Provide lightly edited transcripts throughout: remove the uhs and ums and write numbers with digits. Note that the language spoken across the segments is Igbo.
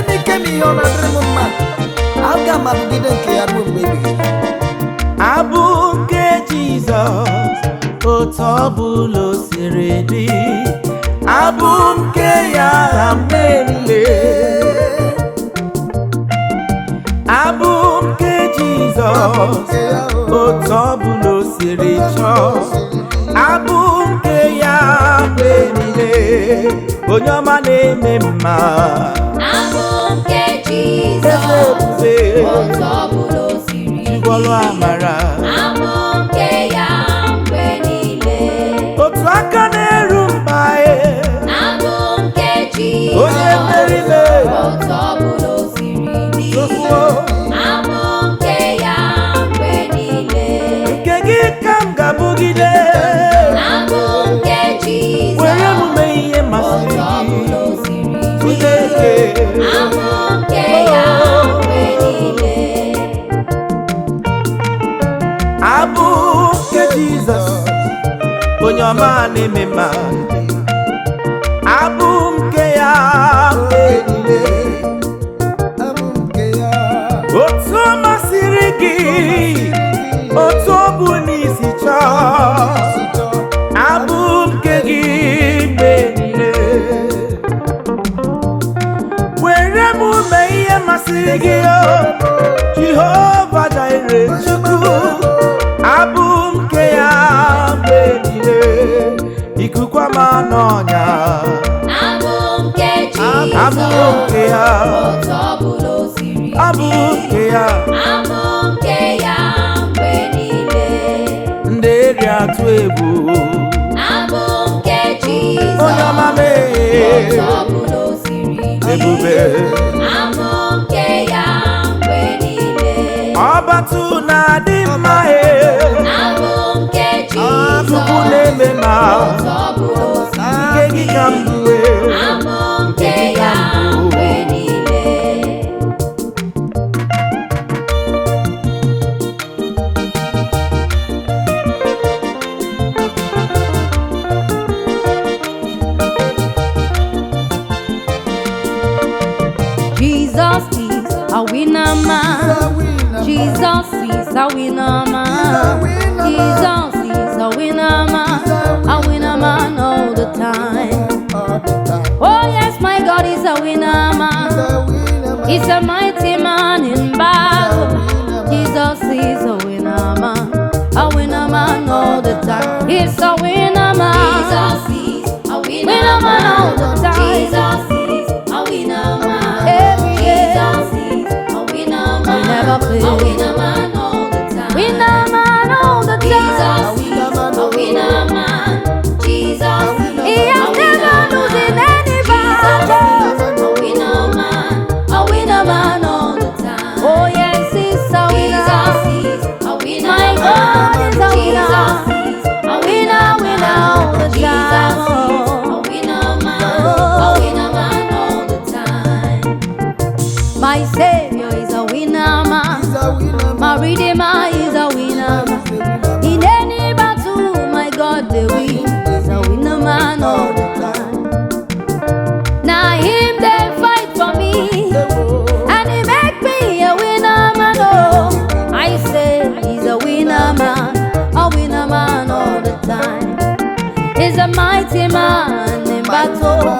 m ike m ihe ọ na-adịrị m mma, aga m abụgide nke ya ruo mgbe ebighị ebi. Abụ nke Jizọs, otu ọbụla o siri dị, abụ nke ya mgbe niile. Abụ nke Jizọs, otu ọbụla o siri chọọ, abụ nke ya mgbe niile. Onye ọma na-eme mma. Abụ nke Eze Jizọs, ebube. Otu ọbụla o siri dị. Jigwọlụ amara. Abụ nke ya mgbe niile. Otu aka na-eru mba e. Abụ nke Onye Jizọs, mmeri me. Otu ọbụla o siri dị. Chukwu. Abụ nke ya mgbe niile. Nke gị ka m ga-abụgide. Abụ nke Were Jizọs, emume ihe masịrị otu ọbụla gị. o siri dị. Chineke. Abụ nke ya mgbe niile. Abụ nke Jizọs, onye ọma na-eme mma. Abụ nke ya mgbe niile. Abụ nke ya. Otu ọ masịrị gị, otu ọ bụ n'isi chọọ, abụ nke gị mgbe niile. Were m mee ihe masịrị gị, o Jehova Jire Chukwu. Abụ nke ya mgbe niile, ikuku ama n'ọnya. Abụ nke Abụ Jizọs, nke ya. Otu ọbụla o siri Abụ dị. nke ya. Abụ nke ya mgbe niile. Ndị eri atụ egwu. Abụ nke Onye ọma Jizọs, mee. Otu ọbụla o siri dị. Ebube. Abụ nke ya mgbe niile. Ọbatụ na-adị mma e. Abụ nke Chukwu Jizọs, na-eme ma. Otu ọbụla o siri Nke gị ka m bue. Abụ nke ya mgbe niile. Jesus is a winner man. Jesus is a winner man. Jesus is a winner man. A winner man all the time. Oh yes, my God is a winner man. He's a mighty man in battle. Jesus is a winner man. A winner man all the time. He's a winner man. Jesus is a winner Winner man all the time. Jesus is a winner man. Every day. Jesus is a winner man. never fail. A winner man all the time. Winner man all the time. Jesus is a winner man. Jesus is He has a never winner losing man. any Jesus battle. is a winner man. A winner man all the time. Oh yes, he's a winner. Jesus is a winner. My God is a winner. Jesus is a Winner, winner all the Jesus time. is a winner man. Oh. A winner man all the time. My Savior is a winner man. My Redeemer is a winner man. In any battle, my God, they win. He's a winner man all the time. Now him they fight for me, and he make me a winner man. Oh, I say he's a winner man, a winner man all the time. He's a mighty man in battle,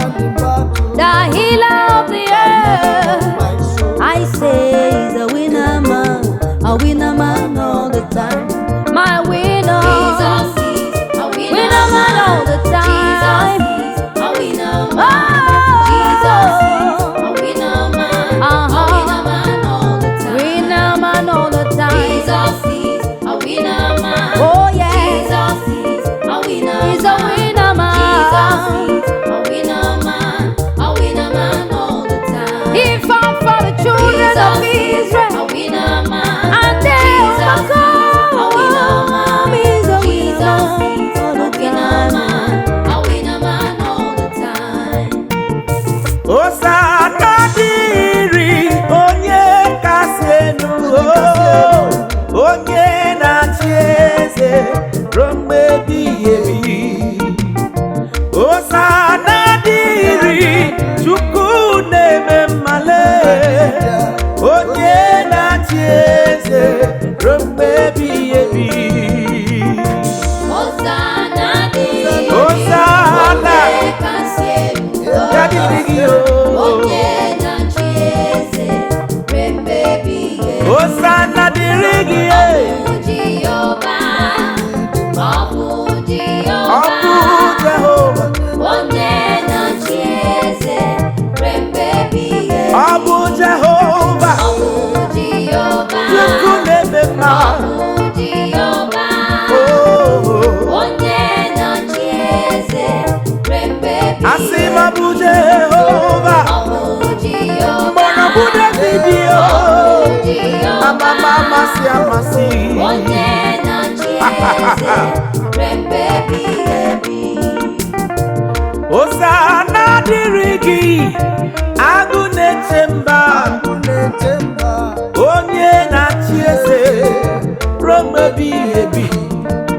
the healer of the earth. I say he's a winner man all the time. My winner, Jesus is a winner winner man all the time. Jesus is a winner man. Oh, Jesus is a winner man. Uh-huh. A winner man all the time. Winner man all the time. Jesus is a winner man. Oh yeah, Jesus is a winner he's a man. winner man. Jesus is a winner man. A winner man all the time. He fought for the children of Jesus is Israel, a winner man. and they Jesus is a winner overcome. man. He's a Jesus winner is all a the winner time. man. A winner man all the time. Osana dịrị onye kasị elu o, onye na-achị eze ruo mgbe ebighị ebi. Osana dịrị Chukwu na-eme mmale. Onye na-achị eze ruo mgbe ebighị ebi. Hosanna dịrị Hosanna. onye kasị elu. Ya dịrị gị o. Onye na-achị eze ruo mgbe ebighị ebi. Hosanna dịrị gị e. Ọ bụ Jehova, ọ bụ Ọ bụ Jehova, Jehova. onye na-achị eze ruo mgbe ebighị ebi. Ọ bụ Jehova. Ọ bụ Jehova, Chukwu na-eme mma. ọ bụ Jehova, Oh. onye na-achị eze ruo mgbe ebighị Asị m ọ ebi. bụ Jehova. Ọ bụ Jehova, Mgbọrọgwụ David o. ọ bụ Jehova, Amama amasị amasị. onye na-achị eze ruo mgbe ebighị ebi. Hosanna dịrị gị, agụ na-eche mba, onye na-achị eze ruo mgbe ebighị ebi.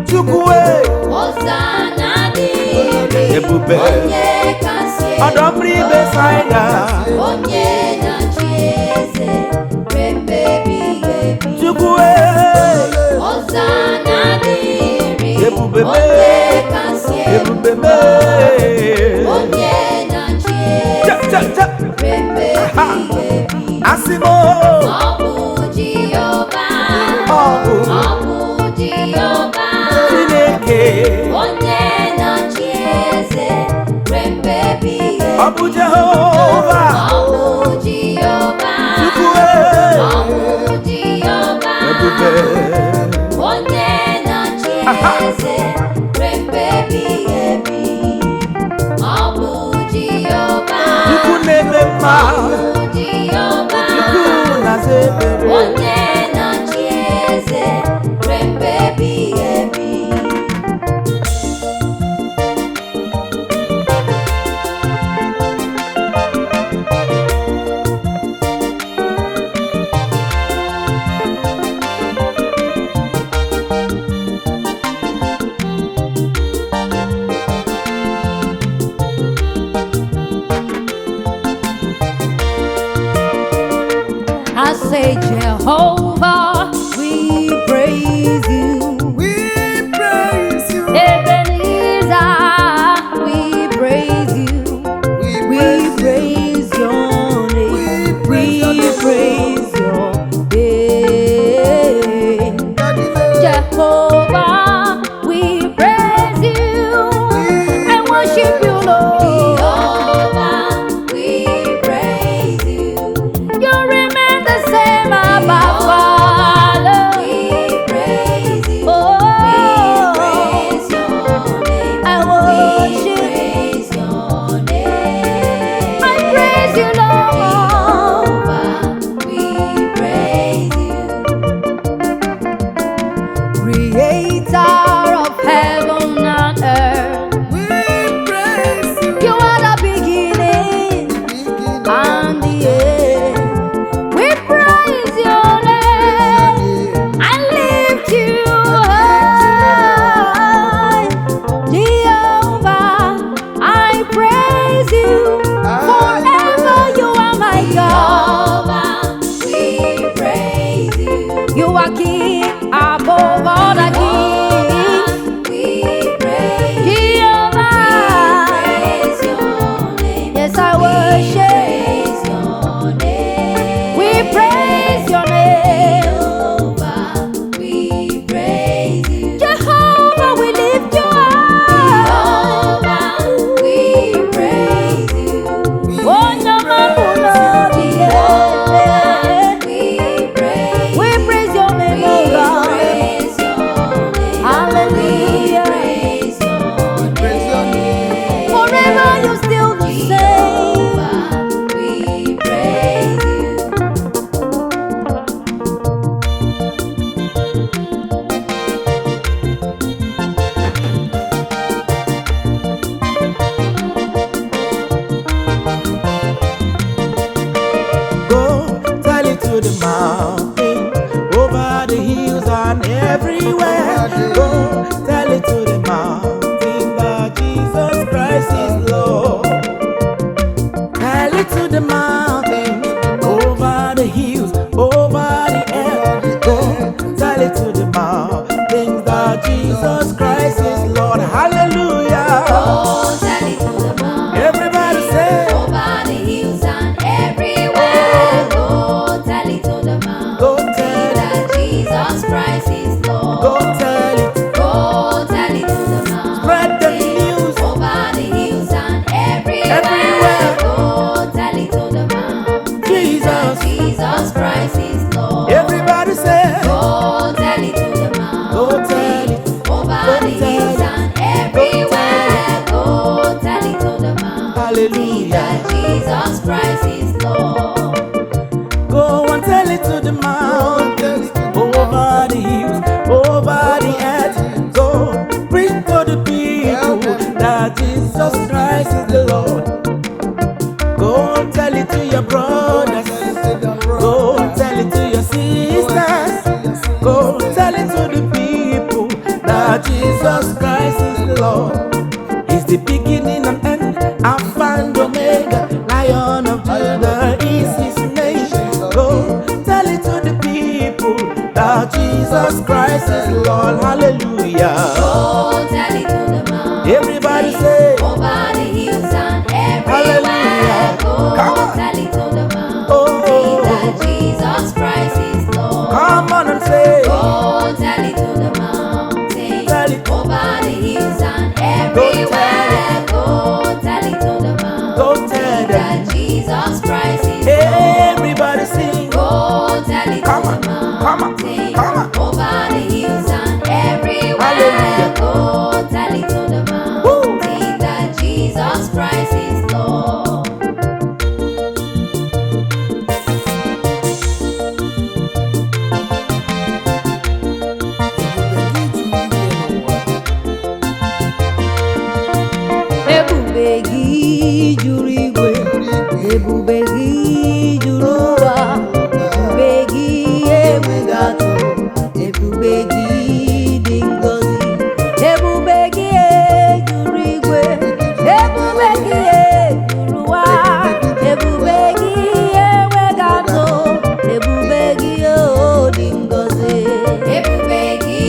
Chukwu e, Hosanna dịrị Ebube. onye kasị elu. Ọdọ mmiri Besaida, Onye na-achị eze ruo mgbe ebighị ebi. Chukwu e, Hosanna dịrị Ebube m. onye kasị elu. Ebube m. Onye na-achị Cha eze cha cha, ruo mgbe ebighị ebi. asị m o, Ọ bụ Jehova, ọ bụ ọ bụ Jehova, Chineke, onye na-achị eze ruo mgbe ebighị ọ ebi. bụ Jehova, Ọ bụ Jehova, Chukwu e, ọ bụ Jehova, ebube. onye na-achị eze ruo mgbe ebighị ebi. Ọ bụ Jehova, Chukwu na-eme mma, ọ bụ Jehova, Chukwu na-aza ekpere. onye na-achị eze ruo mgbe ebighị ebi. I say, Jehovah, we praise you. We praise you. Ebenezer, we praise you. We We praise you. praise your name. We praise your We name. praise your name. Daddy, Lord. Jehovah, we praise you and worship you, Lord. Jehovah, we praise you. You remain the same, Abba Father. We praise you. Oh. We praise your name. I We worship. praise your name. I praise you, Lord. Jehovah, we praise you. Creator of heaven and earth. We praise you. You are the beginning Beginning and the end. We praise your name. I lift you high. Jehovah, I praise you. Forever you are my God. Jehovah, we praise you. You are King above all the kings. We praise you. Jehovah, Praise your name. yes, I worship. Praise your name. We praise your name. Jehovah, we praise you. Jehovah, we lift you up. Jehovah, we praise you. Oh, no, no, no, Jehovah, we praise We you. praise your name, We oh God. praise your name. Hallelujah. We praise your Praise your name. Forever you're still the same. Jehovah, we praise you. Go tell it to the mountain, over the hills and everywhere. Go tell it to the mountain that Jesus Christ is Lord. Tell it to the mountain, over Jesus Christ is Lord. Go and tell it to the mountains, over the hills, over the earth. Go preach to the people that Jesus Christ is the Lord. Go and tell it to your brothers. Go and tell it to your sisters. Go tell it to the people that Jesus Christ is the Lord. He's the beginning and end, Alpha and Omega, Lion of Judah is his name. Go tell it to the people that Jesus Christ is Lord. Hallelujah. Go tell it to the mountains. Everybody say, Over the hills and everywhere. Hallelujah. Go Come on. tell it to the mountains Oh. that Jesus Christ is Lord. Come on and say, Go tell it to the mountains. Tell it. Over the hills and Go tell everywhere. Go tell it to the mountains Go tell them. that Jesus Christ is Lord. Everybody sing. Go tell it to Come the on, come on, mountains. come on. Over the hills and everywhere. Hallelujah. Go tell it to the Woo. mountain that Jesus Christ is Lord. Ebube gị juru igwe, ebube gị juru ụwa, ebube gị enweghị atụ, ebube gị dị ngọzi. Ebube gị juru igwe, ebube gị juru ụwa, ebube gị enweghị atụ, ebube gị o dị ngọzi. Ebube gị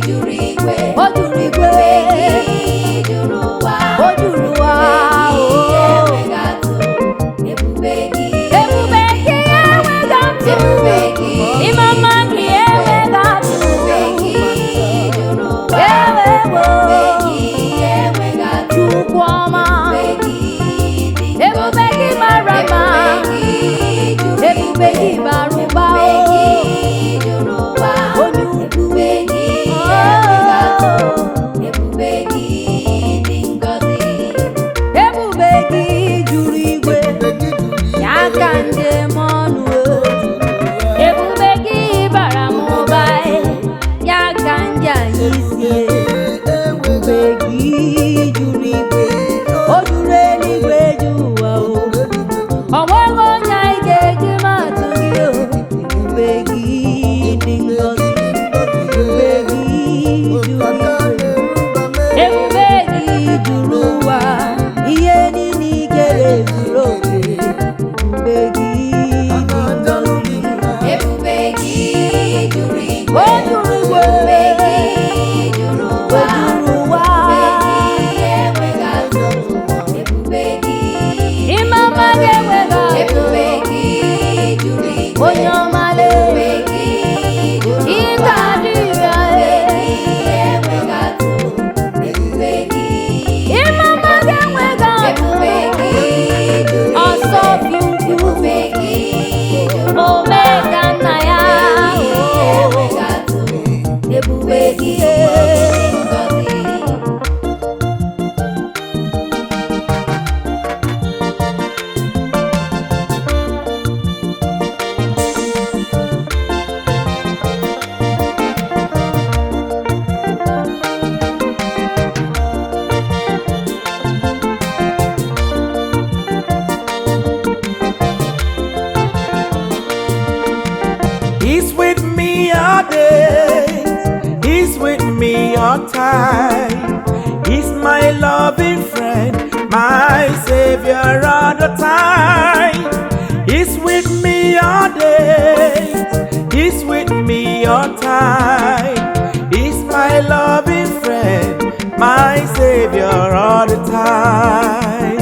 juru igwe. O juru igwe, Ebube gị juru ụwa. o juru ụwa, Ebube gị o. enweghị atụ. Ebube gị Ebube gị enweghị atụ. Ebube gị Ịma mma gị enweghị atụ. Ebube gị juru ụwa. Ewewo. Ebube gị enweghị atụ. Chukwu ọma. Ebube gị dị Ebube gị mara mma. Ebube gị juru Ebube gị bara ụba. Ebube gị juru ụwa. Onye ukwu. Ebube gị enweghị atụ. Ebube gị dị ngọzi. Ebube gị juru igwe. Ya ka njem ọnụ. o. Ebube gị bara m ụba. e. Ya ka nje anyị si. e. Ebube gị juru igwe. O juru eluigwe ju ụwa o. Ọ nweghị onye anyị ga-eji matụ gị o. Ebube gị dị ngọzi. Ebube gị juru igwe. Ebube gị juru ụwa. Ihe niile i kere zuru oke. Ebube gị dị ngọzi. Ebube gị juru igwe. O juru igwe. Ebube gị juru O ụwa. juru ụwa. Ebube gị enweghị atụ. Ebube gị Ịma mma gị enweghị atụ. Ebube gị juru igwe. Onye ọma lee. Ebube gị juru Ị ụwa. ga-adị ya Ebube e. gị enweghị atụ. Ebube gị Ịma mma gị enweghị atụ. Ebube gị juru igwe. Ọsọ bi ukwu. Ebube gị juru Omega nna ya. enweghị atụ. Ebube gị dị ngọzi. He's with me all days. He's with me all time. He's my loving friend, my savior all the time. He's with me all days. He's with me all time. He's my loving friend, my savior all the time.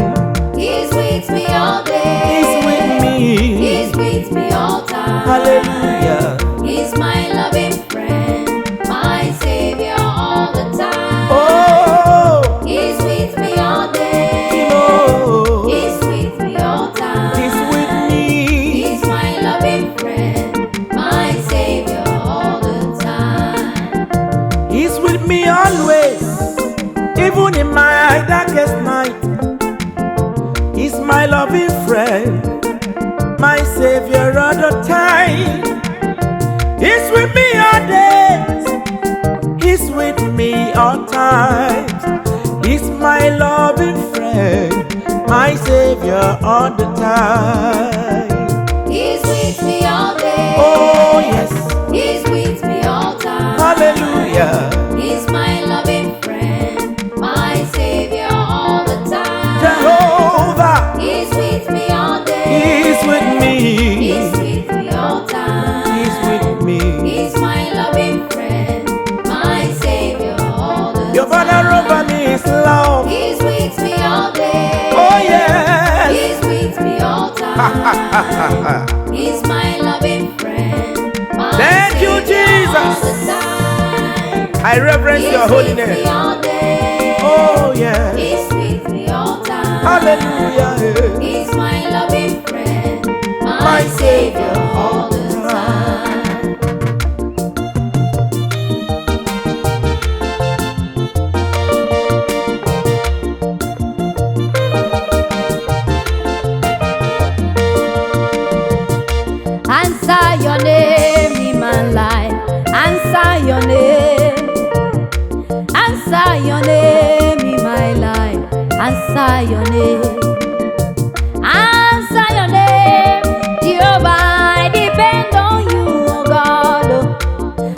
He's with me all day. He's with me. He's with me all time. Hallelujah. He's my loving friend, my savior all the time. Oh, He's with me all day. oh, He's with me all time. he's with me. He's my loving friend, my savior all the time. He's with me always, even in my darkest night. He's my loving He's with me all days. He's with me all times. He's my loving friend, my savior all the time. He's with me all day. Oh yes, He's with me all time. hallelujah. He's my loving friend, my savior all the time. Jehovah, He's with me all day. He's with me. He's with me all time. He's with me. He's my loving friend, my savior all the Your time. banner over me is love. He's with me all day. Oh yes. He's with me all time. He's my loving friend, my Thank you, savior all Jesus. the time. I reverence He's your with me holiness. all day. Oh yes. He's with me all time. Hallelujah. He's my loving friend, my, My savior all the time. Answer your name in my life. Answer your name. Answer your name in my life. Answer your name. Answer your name. Jehovah, I depend on you, oh God.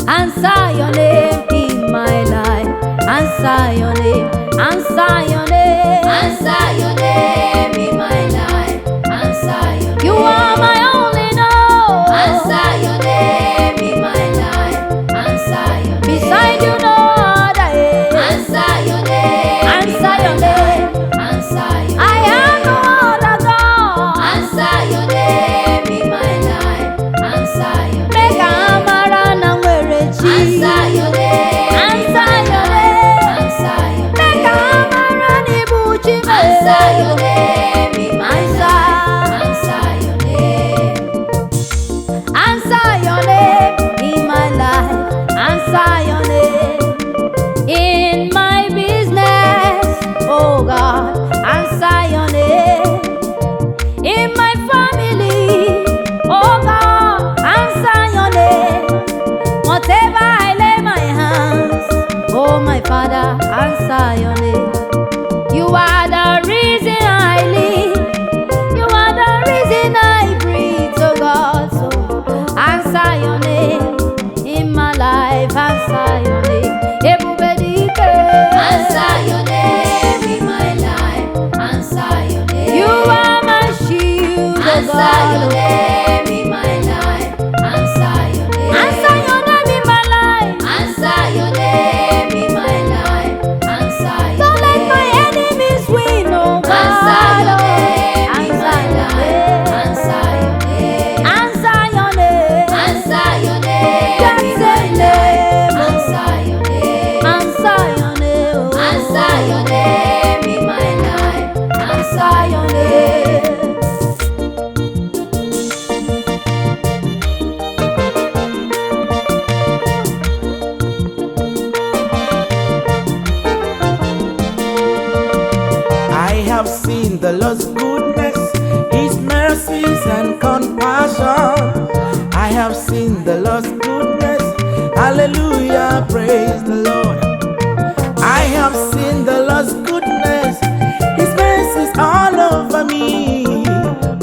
Answer your name in my life. Answer your name. Answer your name. Answer your name in my life. Answer your name. You are my only know. Answer your name in my life. Answer your name. Beside you, no other. eh. Answer your name. in Answer my your name. life. Answer your I name. am no other God. Answer your name in my life. Answer your Make name. amara na nwere chi. Answer your name. in Answer my your life. name. Answer your Make name. amara na ibu chi m. Answer your name in my Answer. life. Answer your name. Answer your name in my life. Answer your name in my business. Oh God, answer your name in my family. Oh God, answer your name. Whatever I lay my hands, oh my Father, answer your name. You are the reason I live. You are the reason I breathe, oh God. So answer your name in my life. Answer your name. Ebube dike. Answer your name in my life. Answer your name. You are my shield, oh Answer your God. name in my life. Answer your name. Answer your name in my life. Answer your name in my life. Answer your Don't let my name. enemies win, oh God. Answer your name in Answer my your life. name. Answer your name. Answer your name. Answer your name Just in say my life. name. Answer your name. Answer your name. oh. Answer your name in my life. Answer your name. I have seen the Lord's goodness, His mercies and compassion. I have seen the Lord's goodness. Hallelujah, praise the Lord. I have seen the Lord's goodness, His mercies all over me,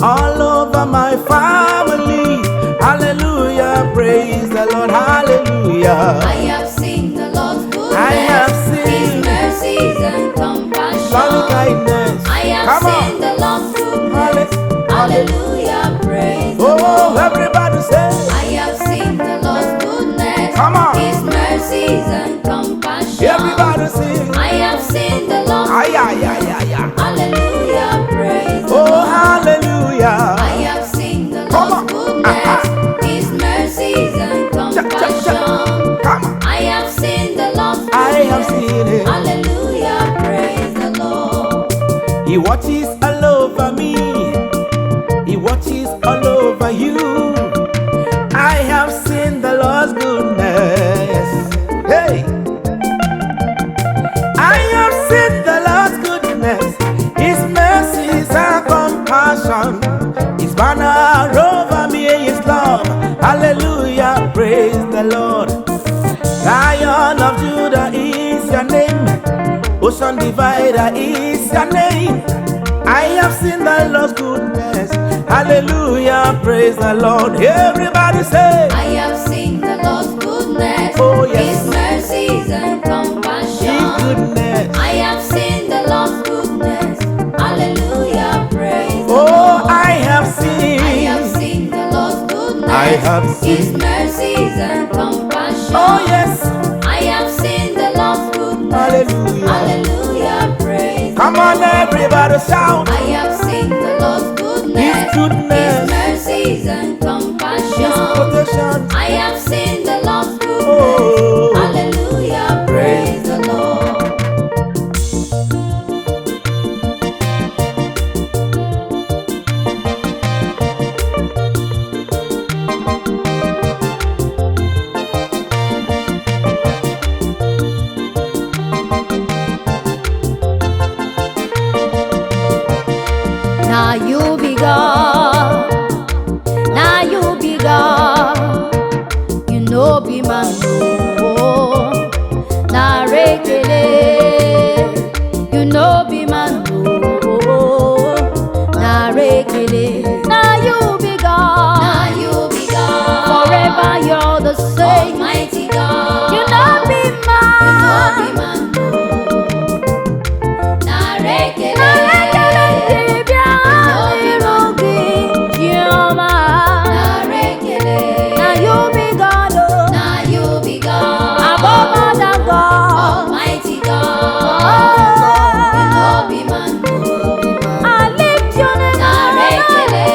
all over my family. Hallelujah, praise the Lord. Hallelujah. I have seen the Lord's goodness, I have seen His mercies and compassion. Loving kindness. I have Come seen on. the Lord's goodness. Hallelujah, praise the Oh, Lord. everybody say. I have seen the Lord's goodness, Come on. His mercies and compassion. Everybody sing. I have seen the Lord's Ay, ay, ay, ay, ay. Hallelujah, praise the Oh, Lord. hallelujah. I have seen the Come Lord's on. goodness, His mercies and Cha, cha, cha. compassion. Come on. I have seen the Lord's goodness. I have seen it. Hallelujah, praise the Lord. He watches all over me. He watches all over you. I have seen the Lord's goodness. Hey. I have seen the Lord's goodness, His mercies and compassion. His banner over me is love. Hallelujah, praise Lion of Judah is your name. Ocean divider is your name. I have seen the Lord's goodness. Hallelujah, praise the Lord. Everybody say, I have seen the Lord's goodness, Oh, yes. His mercies and compassion. His goodness. I have seen the Lord's goodness. Hallelujah, praise the Oh, Lord. I have seen. I have seen the Lord's goodness. I have seen. His mercies and compassion. Oh, yes. I have seen the Lord's goodness. Hallelujah. Hallelujah, praise Come the on, Lord. everybody shout. I have seen the Lord's goodness, His goodness. His mercies and compassion. His protection. I have seen the Lord's goodness. Oh. Hallelujah, praise the Lord. Now you be God. Now you be God. You know be man no. Na rekele. You know be man no. Na rekele. Now you be God. Now you be God. Forever you're the same. Almighty God. You know be man. You know be man no. Na rekele. Na you be God, oh. Na you be God. Above other God. Almighty God. Oh. You no be man, I lift your name. Na rekele.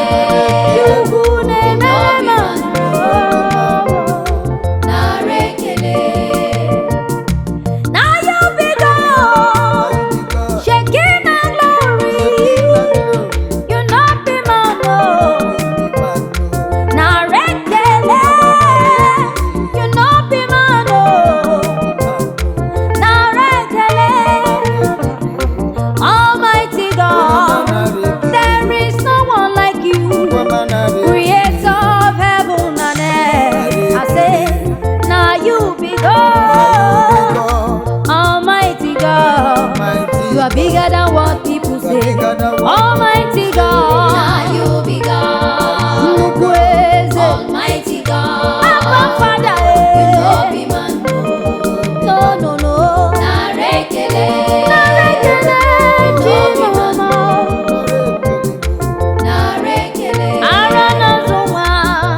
You no be man, Na rekele. Na you be God. Shekinah glory. You no be man, oh. Na rekele, you no be man oh. Na rekele, Almighty God, there is no one like you, Creator of heaven and earth. I say, now you be God, Almighty God. You are bigger than what people say, Almighty God. Now you be God. Nnukwu eze. Almighty God. Abba Father, eh. You no be man, no. No, no, no. Narekele. Narekele, Chimama. Narekele. Ara na-azụ nwa.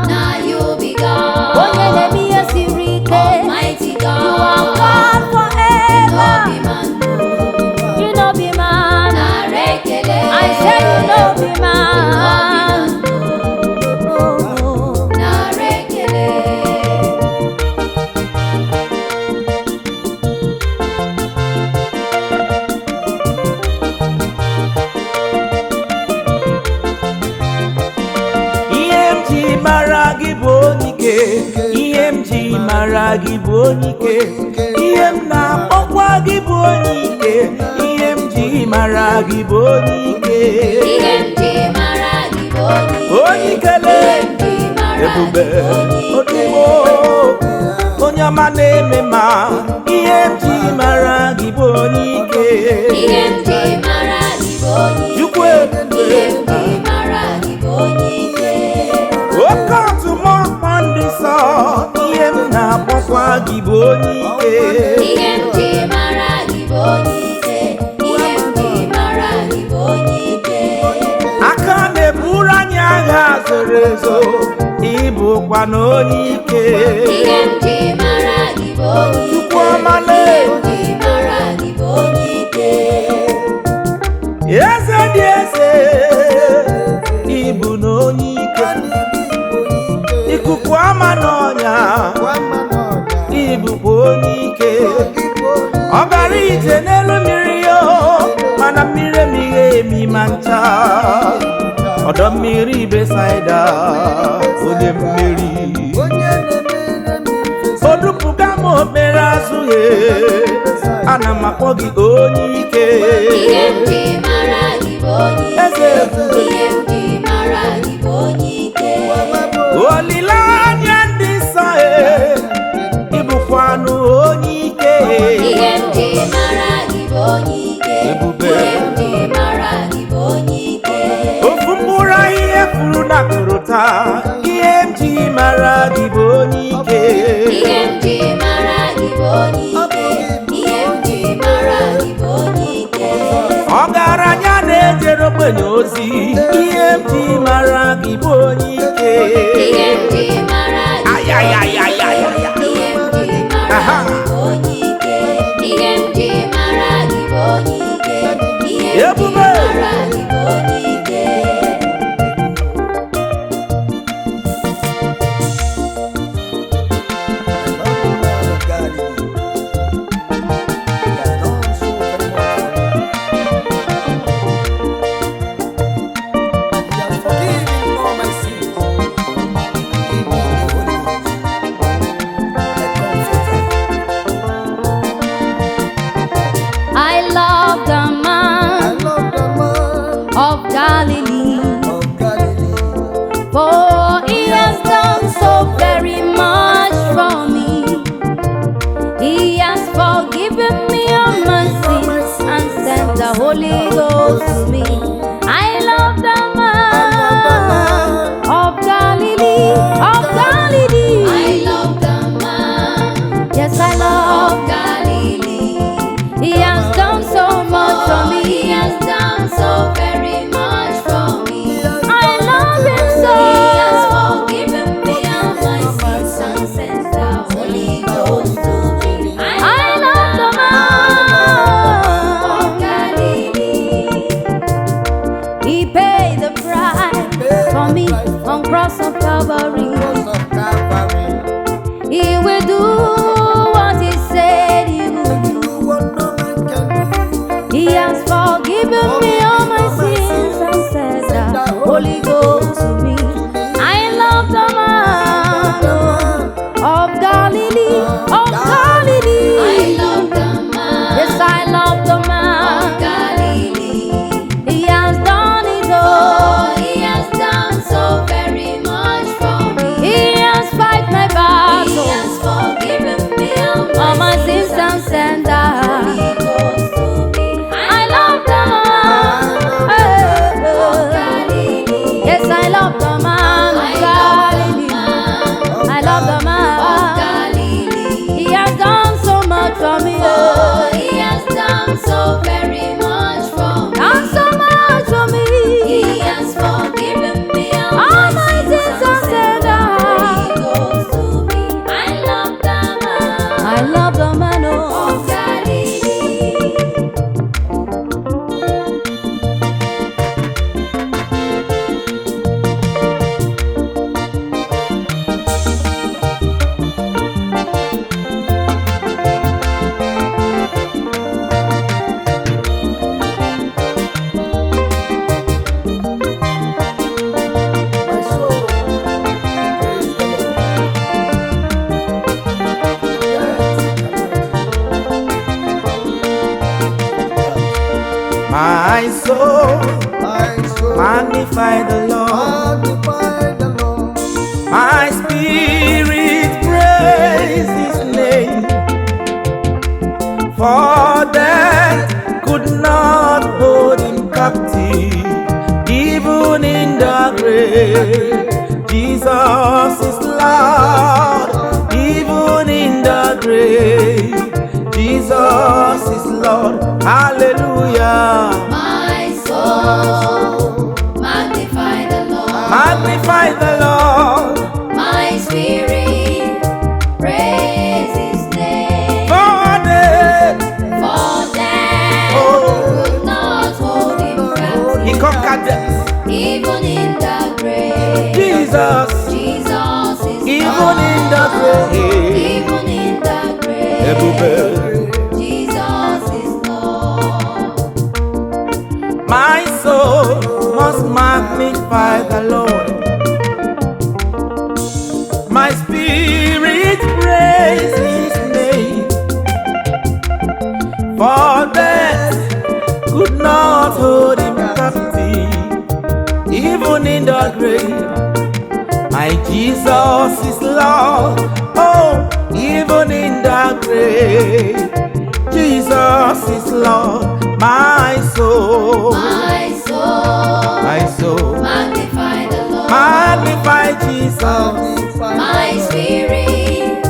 Na you be God. Onye na-eme ihe siri ike. Almighty God. You are God forever. You no be man, You no be man. Narekele. I say you no be man. Oh, Narekele. Ihe m ji mara gị bụ onye ike. Ihe m ji mara gị bụ onye ike. Ihe m na-akpọkwa gị bụ onye ike. Ihe m ji mara gị bụ onye ike. Ihe m ji mara gị bụ onye ike. Onye ikele. Ihe m ji mara gị Ebube bụ onye ike. odumo onye ọma na-eme ma ihe m ji mara gị bụ onye ike. Ihe m ji mara gị bụ onye ike. Chukwu ebube. Ihe m ji mara gị bụ onye ike. Oke ọtụmọkpọ ndị nsọ ihe m na-akpọkwa gị bụ onye ike. Ihe m ji mara gị bụ onye ike. Ihe m ji mara gị bụ onye ike. Aka na-eburu anyị agha zoro ezo ịbụkwa na onye ike. Ihe m ji mara gị bụ onye ike. Chukwu ọma lee. Ihe m ji mara gị bụ onye ike. Eze dị eze ịbụ na onye ike. Ikuku ama n'ọnya ịbụkwa onye ike. Ọ gara ije n'elu mmiri yo mana mmiri emighị emi ma ncha. Ọdọ mmiri Besaida onye mmeri. Odupụga m okpere azụ he ana m akpọ gị onye ike. Ihe m ji mara gị bụ onye ike. Eze ebube. Ihe m ji mara gị bụ onye ike. Olileanya ndị nsọ e ịbụkwanụ onye onye ike. Ihe m ji mara gị bụ onye ike. Ọgaranya na-ejere ogbenye ozi, ihe m ji mara gị bụ onye ike. Ihe m ji mara gị bụ Ayayayayaya. Ihe m ji mara Aha. gị bụ onye ike. Ihe m ji mara gị bụ onye ike. Ihe m ji Ebube. mara gị bụ onye ike. I love the man of Galilee, for he has done so very much for me. He has forgiven me all my sins and sent the Holy Ghost to me. I love the man of Galilee, of Galilee. I love the man Yes, I love. of Galilee. He has done so much for me. He has done so very much for me. I love him so. He has forgiven me all my sins and sent the Holy Ghost to me. I love the of man. Galilee. He paid the price for me on cross of Calvary. He will do what he said he would do. He has forgiven me all my sins and sent the Holy Ghost to me. I love the man of Galilee, of Galilee. I love the man Yes, I love the of man. Galilee. He has done it all. Oh, he has done so very much for me. He has fight my He battle. has forgiven me all All my sins and sent the Holy Ghost to me. I love the man. of Oh, Galilee. yes, I love the man of I love the Galilee. man I love the of man. Galilee. He has done so much for me. Oh, he has done so very much for me. Done so much for me. He has forgiven me all All my my sins sins and and sent the Holy sent Ghost to me. I love the man I love the man. Oh. of Galilee. My soul, magnify the Lord. My spirit praise his name. For death could not hold him captive, even in the grave. Jesus is Lord, even in the grave. Jesus is Lord. Hallelujah. My soul, magnify the Lord. Magnify the Lord. My spirit, praise His name. For death, For death Oh. could not hold him he captive, conquered death. even in the grave. Jesus, Jesus is even in the Lord. grave. Even in the grave. Ebube. Jesus is Lord. My soul must magnify the Lord. My spirit praise His name. For death could not hold him captive, even in the grave. My Jesus is Lord. Oh, even in the grave. Jesus is Lord. My soul, My soul, my soul, magnify the Lord. magnify Jesus. My spirit,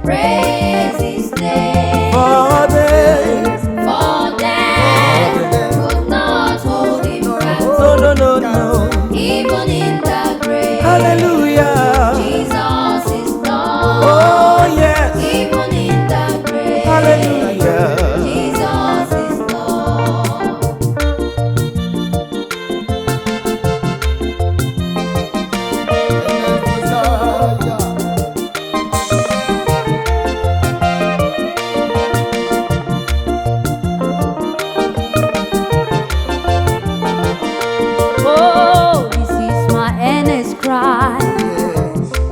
praise His name. Hallelujah. Jesus is Lord. Oh, this is my earnest cry.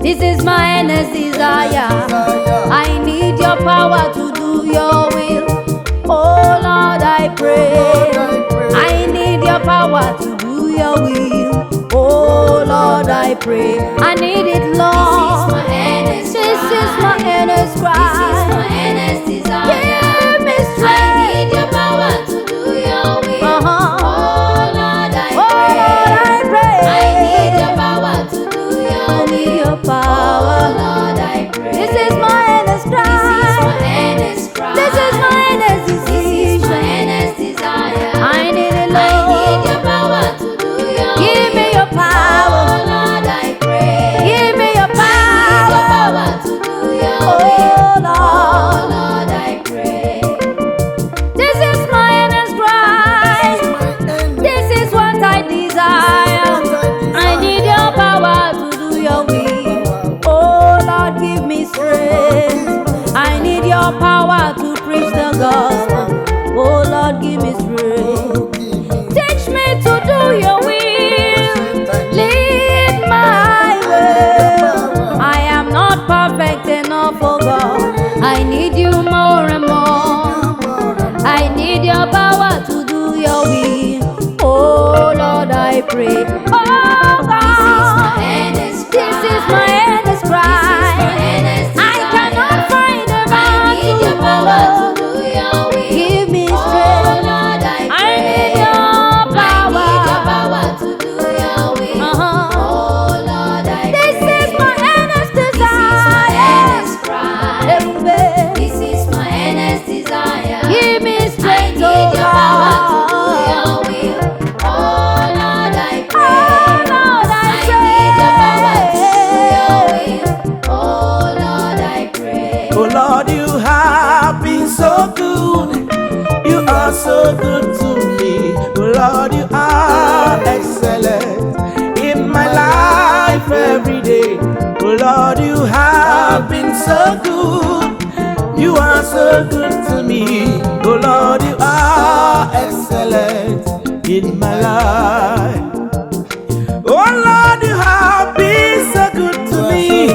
This is my earnest desire. I need your power to do your will. Oh Lord, I pray. I need your power to do your will. Oh Lord, I pray. I need it, Lord. This is my earnest This is my cry. earnest This is cry. my earnest desire. Give me I strength. need your power to do your will. Uh-huh. Oh Lord, I Oh Lord, pray. I pray. I need your power to do your I need will. your power. Oh Lord, I pray. This is my earnest This is cry. my earnest cry. This is my earnest This is my decision. earnest desire. I need it, I need Lord. your power to do your Give me will. your power. Oh Lord, I pray. Give me your I need your power. power to do your will. Oh Oh Lord. Lord, I pray. This is my earnest cry. This is what I desire. I need your power to do your will. Oh Lord, give me strength. I need your power to preach the gospel. Oh Lord, give me strength. Teach me to do your will. Lead my way. I am not perfect enough, oh God. I need you more and more. I need your power to do your will. Oh Lord, I pray. Oh God, This is my earnest this is my earnest This is cry. my earnest I cannot desire. find a I man need to your power follow. to do your will. Give me Oh strength. Lord, I I need pray. your I need your power. power to do your will. Uh-huh. Oh Lord, I This pray. is my earnest This is my desire. earnest cry. Ebube, This is my earnest desire. give me I strength, need oh your power to do God. your will. Oh Lord, I Oh pray. Lord, I I need your power to do your pray. will. Oh Lord, I pray. Oh Lord, you have been so good. You are so good to me. Oh Lord, you are excellent in my life every day. Oh Lord, you have been so good. You are so good to me. Oh Lord, you are excellent in my life. Oh Lord, you have been so good to me.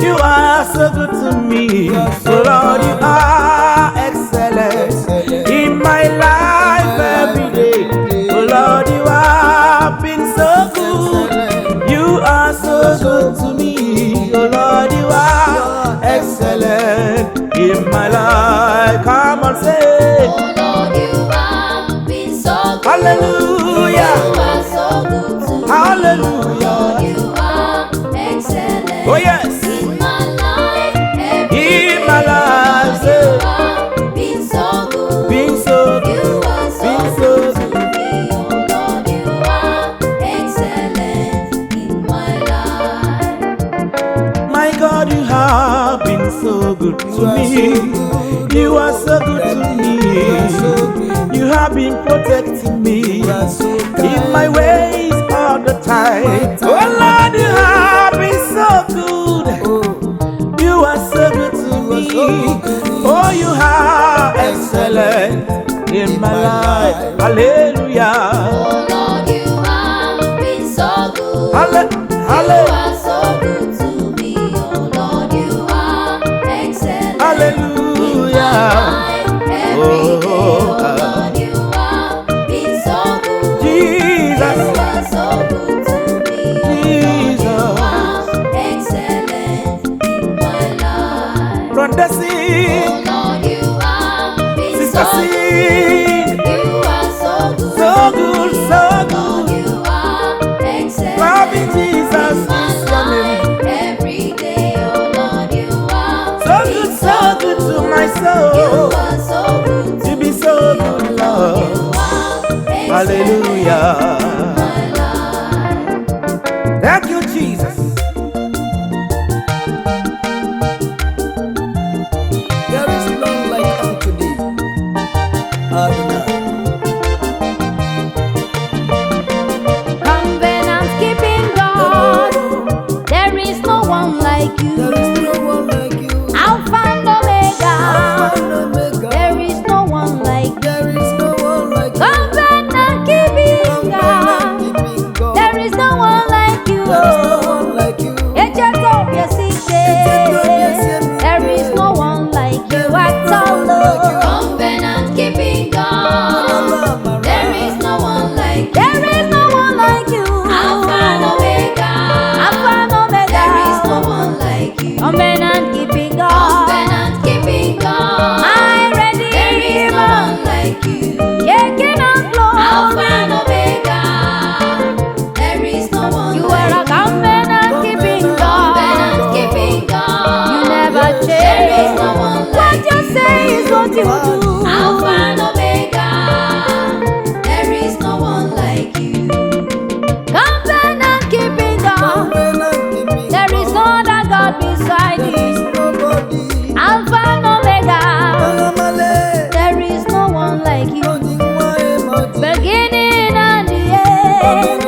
You are so good to me. Oh Lord, you are excellent in my life every day. Oh Lord, you have been so good. You are so good to me. Oh Lord, you are excellent in my life. Come on, say Oh Lord, you have been so good. hallelujah. You are so good to me. Hallelujah. Lord, you are excellent. Oh yes. In my life, every In my day. life, Lord, say. you have been so good. Been so good. You are so Been so good to me. Oh Lord, you are excellent in my life. My God, you have been so good to me. You are so good to me. You have been protecting me in my ways all the time. Oh Lord, you have been so good. You are so good to me. Oh, you are excellent in my life. Hallelujah. Oh Lord, you have been so good. Hallelujah. You Hallelujah. are so good to me. Oh Lord, you are excellent. Hallelujah. Every day, Oh, oh Lord, you have been so good. Jesus. You are so good to me. Oh Lord, you are excellent in my life. From the sea, Oh Lord, you have been sister so good. sing. You are so good. So to good, me. so Oh good. Lord, you are excellent. Loving Jesus In my is your name. life, every day, oh Lord, you are So been good, so good to my You soul. are so good to You be so me, good, oh Lord, Lord. you are excellent Hallelujah. in my life. Thank you, Jesus. There is none like what you do. Alpha and Omega, there is no one like you. Covenant keeping God, there is no other God beside you. Alpha and Omega, there is no one like you. Beginning and the end,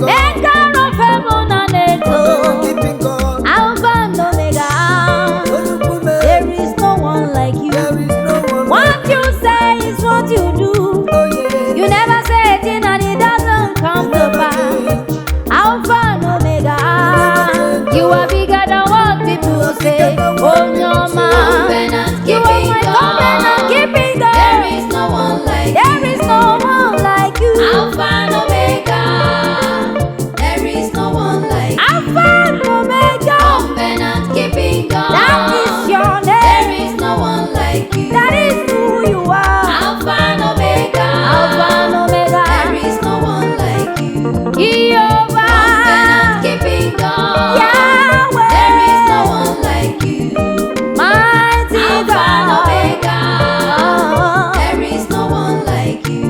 maker of heaven and earth, oh. Alpha and Omega, there is no one like you. What you say is what you do. You never say a thing and it doesn't come to pass. Alpha and Omega, you are bigger than what people say. Oh no man, Covenant you are my keeping God. covenant keeping God. There is no one like There you. is no one like you. Alpha and Omega, there is no one like you. Alpha and Omega, Covenant keeping God. that is your name. There is no one like you. That is who you are. Alpha and Omega. Alpha and Omega, There is no one like you. Jehovah, Covenant keeping God. Yahweh, There is no one like you. mighty Alpha and God. Omega. Oh. There is no one like you.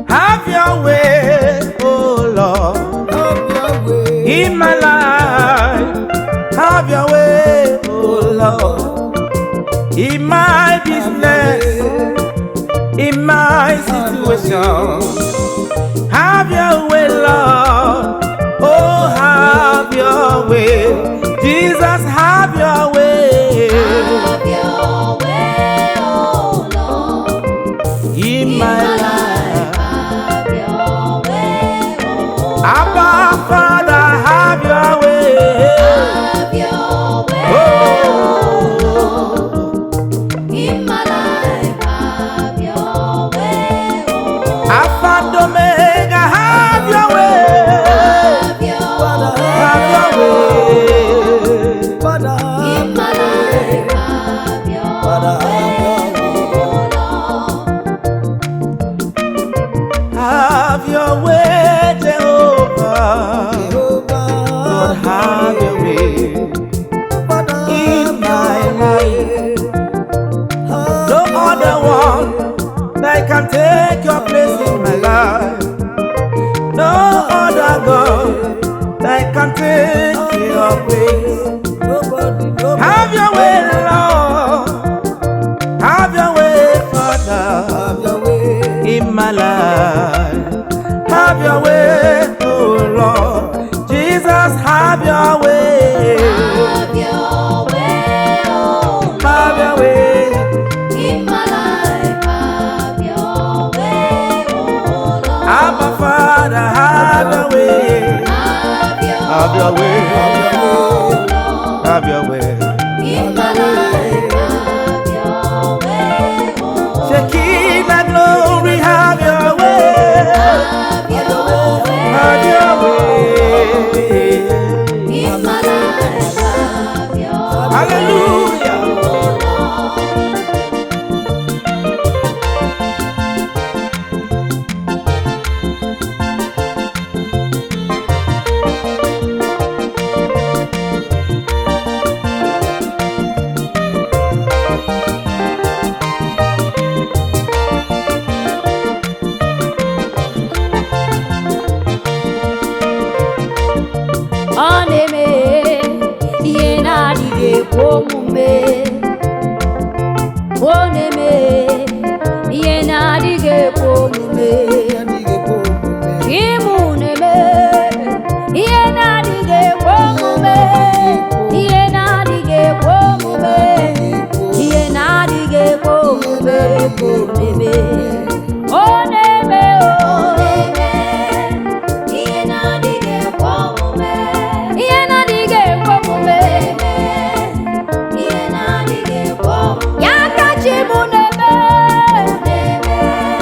Have your way, oh Lord, in my life. Have your way, oh Lord, in my business, in my situation. Have your way, Lord. Oh, have your way. Jesus, have your way Have your way, oh Lord. in In my my life. life, have your way, oh Abba, Father, have your way. Have your way, oh Lord. In my life, have your way, oh Alpha and Omega, have your way. Have your way, Have your way. in my life, have your way, oh Lord. Have your way, Jehovah. Lord, have your way in my life. No other one that can take your place in my life. No other God that can take your place. Have your way, Lord. Have your way, Father, in my life. Have your way, oh Lord. Jesus, have your way. Have your way, oh Have your way. In my life, have your way, oh Lord. Abba, Father, have your way. Have your Have your way. oh Lord. Have your way. In my life, have your way, oh Shekinah glory, have your way. Have your way, Have your way. in my life, have your way, Hallelujah. oh Lord. Ọ na-eme ihe na-adịghị ekwe omume. Ọ na-eme ihe na-adịghị ekwe omume. Ịmụ na-eme ihe na-adịghị ekwe omume. Ihe na-adịghị ekwe omume. Ihe na-adịghị ekwe omume ka ọ na-eme. Ọ na-eme Ọ o. na-eme ihe na-adịghị ekwe omume. Ihe na-adịghị ekwe omume. Ihe na-adịghị ekwe omume. Ya ka chi mụ na-eme. Na-eme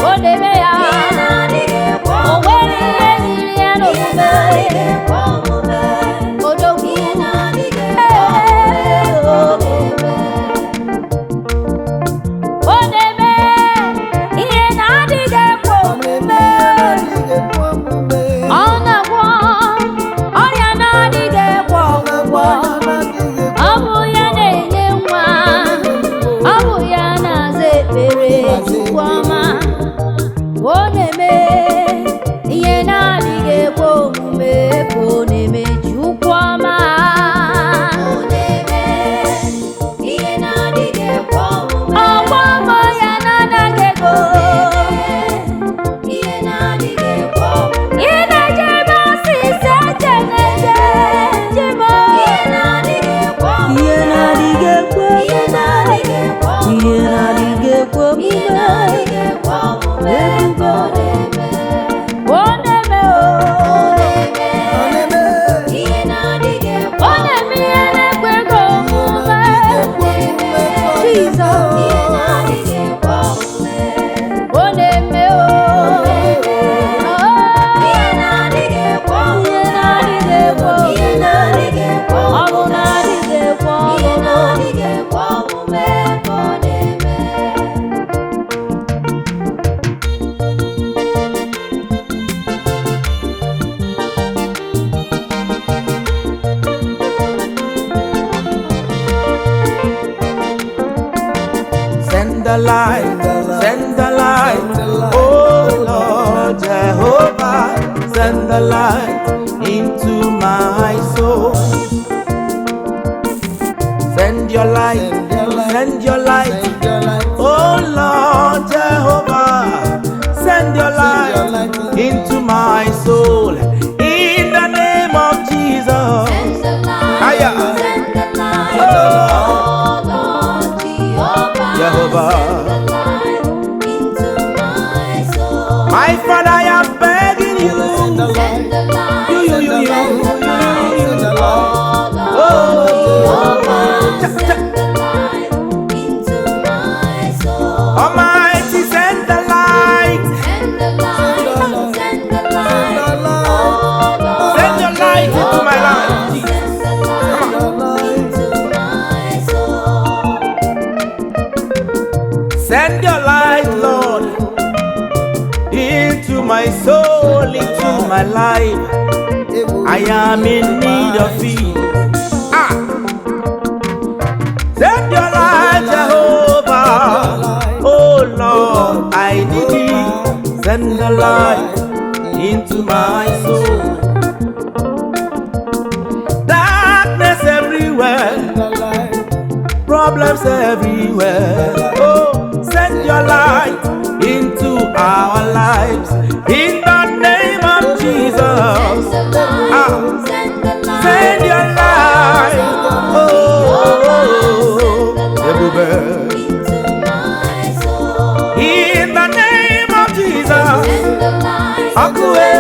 Ọ na-eme ya. ihe na-adịghị ekwe O omume. nwere ihe yiri ya Ihe n'omume. na-adịghị ekwe omume. Odogwu. Ihe na-adịghị ekwe omume. Ọ na-eme. the light, send the light. Oh Lord Jehovah, send the light into my soul. Send your light, send your light. Oh Lord Jehovah, send your light into my soul. In the name of Jesus. Send the light, Aya. send the light, Oh. oh Lord Jehovah, Jehovah. send the light into my soul. My Father, I am begging you. Send the light, You, you, you, you, send the light, you, you. oh Lord Oh. Jehovah, Cha, cha. send the light into my soul. Almighty, send the light. Send the light, send the light, oh Lord Send your light into my life. Jehovah, send the light into my soul. Send your light, Lord, into my soul, into my life. I am in need of thee. Ah. Send your light, Jehovah. Oh Lord, I need thee. Send the light into my soul. Darkness everywhere, problems everywhere. Oh, send your light into our lives in the name of Jesus. Send the light, Ah. send the light, Send your light. Oh, Send the ebube. into my soul. In the name of Jesus. Send the light, Ọkụ e,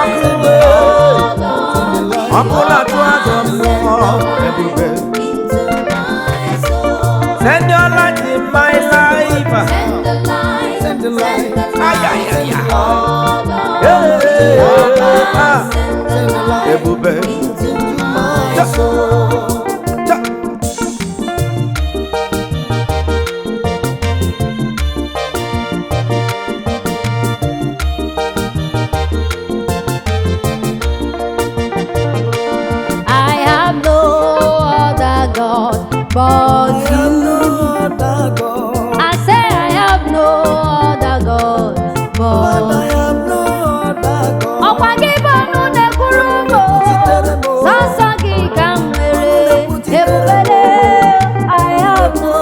ọkụ e. oh Lord, Ọkụ na-atụ ajọ mmụọ. Ebube. into my soul. Send your light in my life. Send the light, send the light, Ay, ay, ay, ay. oh Lord, Hey, ah. send the light Ebube. into my soul. Cha. I have no other God but you. I say I have no other God but you. Ọkwa gị bụ ọnụ na-ekwuru m o, sọsọ gị ka m nwere ebubele. I have no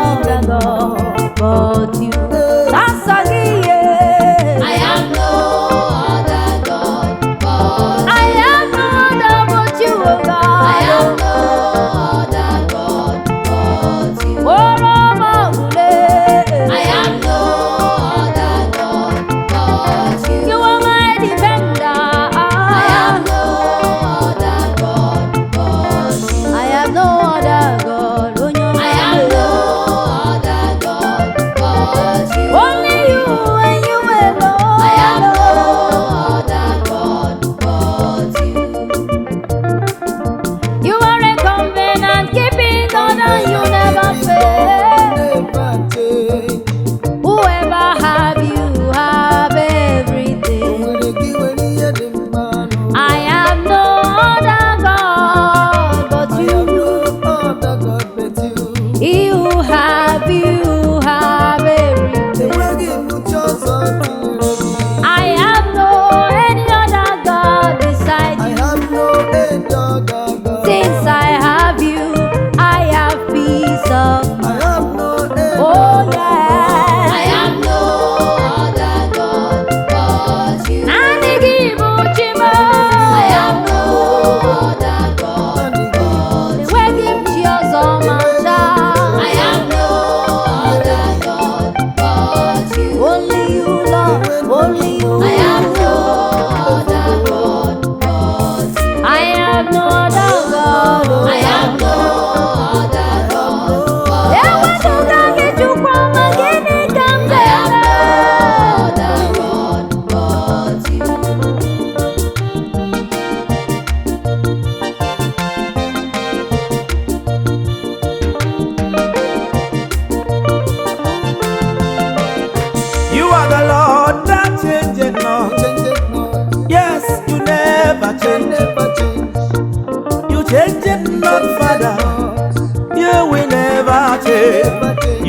other God but you. Sọsọ gị ye. I have no other God but I have no other but you, O God. I have no other God but you. Oro m ọgwụle. I have no other God but you. You are my defender. I have no other God but you. I have no other God. Onye I have no other God but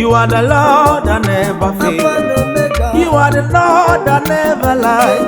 You are the Lord that never fail. You are the Lord that never lie.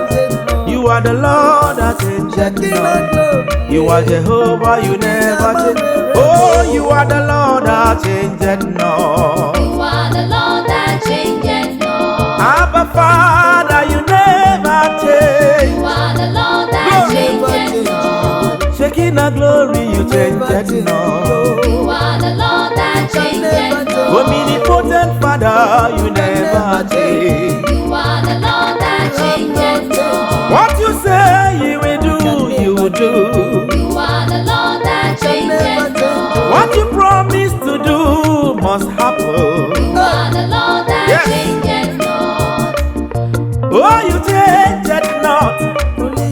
You are the Lord that changeth not. You are Jehovah, you never change. Oh, you are the Lord that changeth not. You are the Lord that changeth not. Abba Father, you never change. You are the Lord that changeth not. Shekinah glory, you changeth not. You are the Lord that changeth not. Omnipotent Father, you never change. You are the Lord that changeth not. What you say you will do, you will do. You are the Lord that changeth not. What you promise to do must happen. You are the Lord that Yes. changeth not. Oh, you change it not.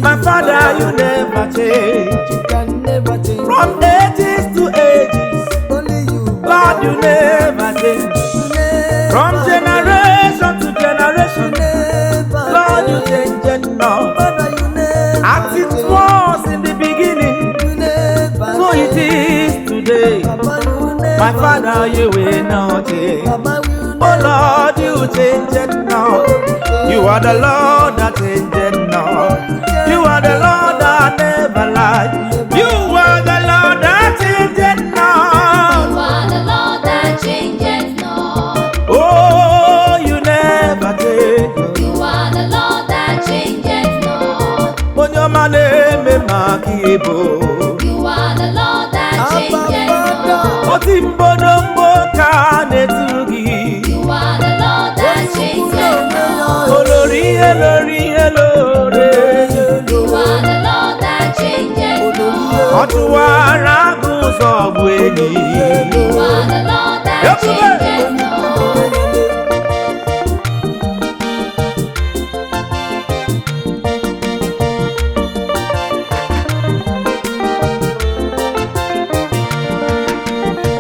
My Father, you never change. From ages to ages, Lord, you never change. From generation to generation, Lord, you change it not. As it was in the beginning, so it is today. My Father, you will not change. Oh Lord, you change it now. You are the Lord that changeth not. You are the Lord that never lies. You are the Lord that changeth not. You are the Lord that changeth not. Oh, you never change. You are the Lord that changeth not. Onye ọma na-eme maka ibu. You are the Lord that changeth not. Oti mbodombo ka na-etu gị. You are the Lord that changeth not. Olórí elórí elóore. You are the Lord that changeth not. Ọ tụwara agụ ụzọ bụ enyi. You are the Lord that changeth not.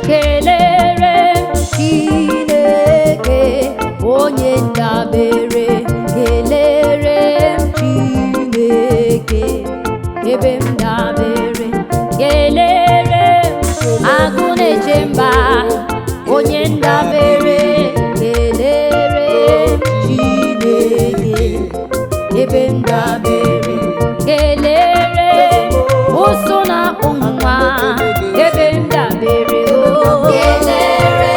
Kelere m Chineke onye ndabere, kelere m Chineke ebe m dabere, kelere m agụ na-eche mba onye ndabere, kelere m Chineke ebe m dabere, kelere ụsụ na-akpụ nwa ebe m dabere o, kelere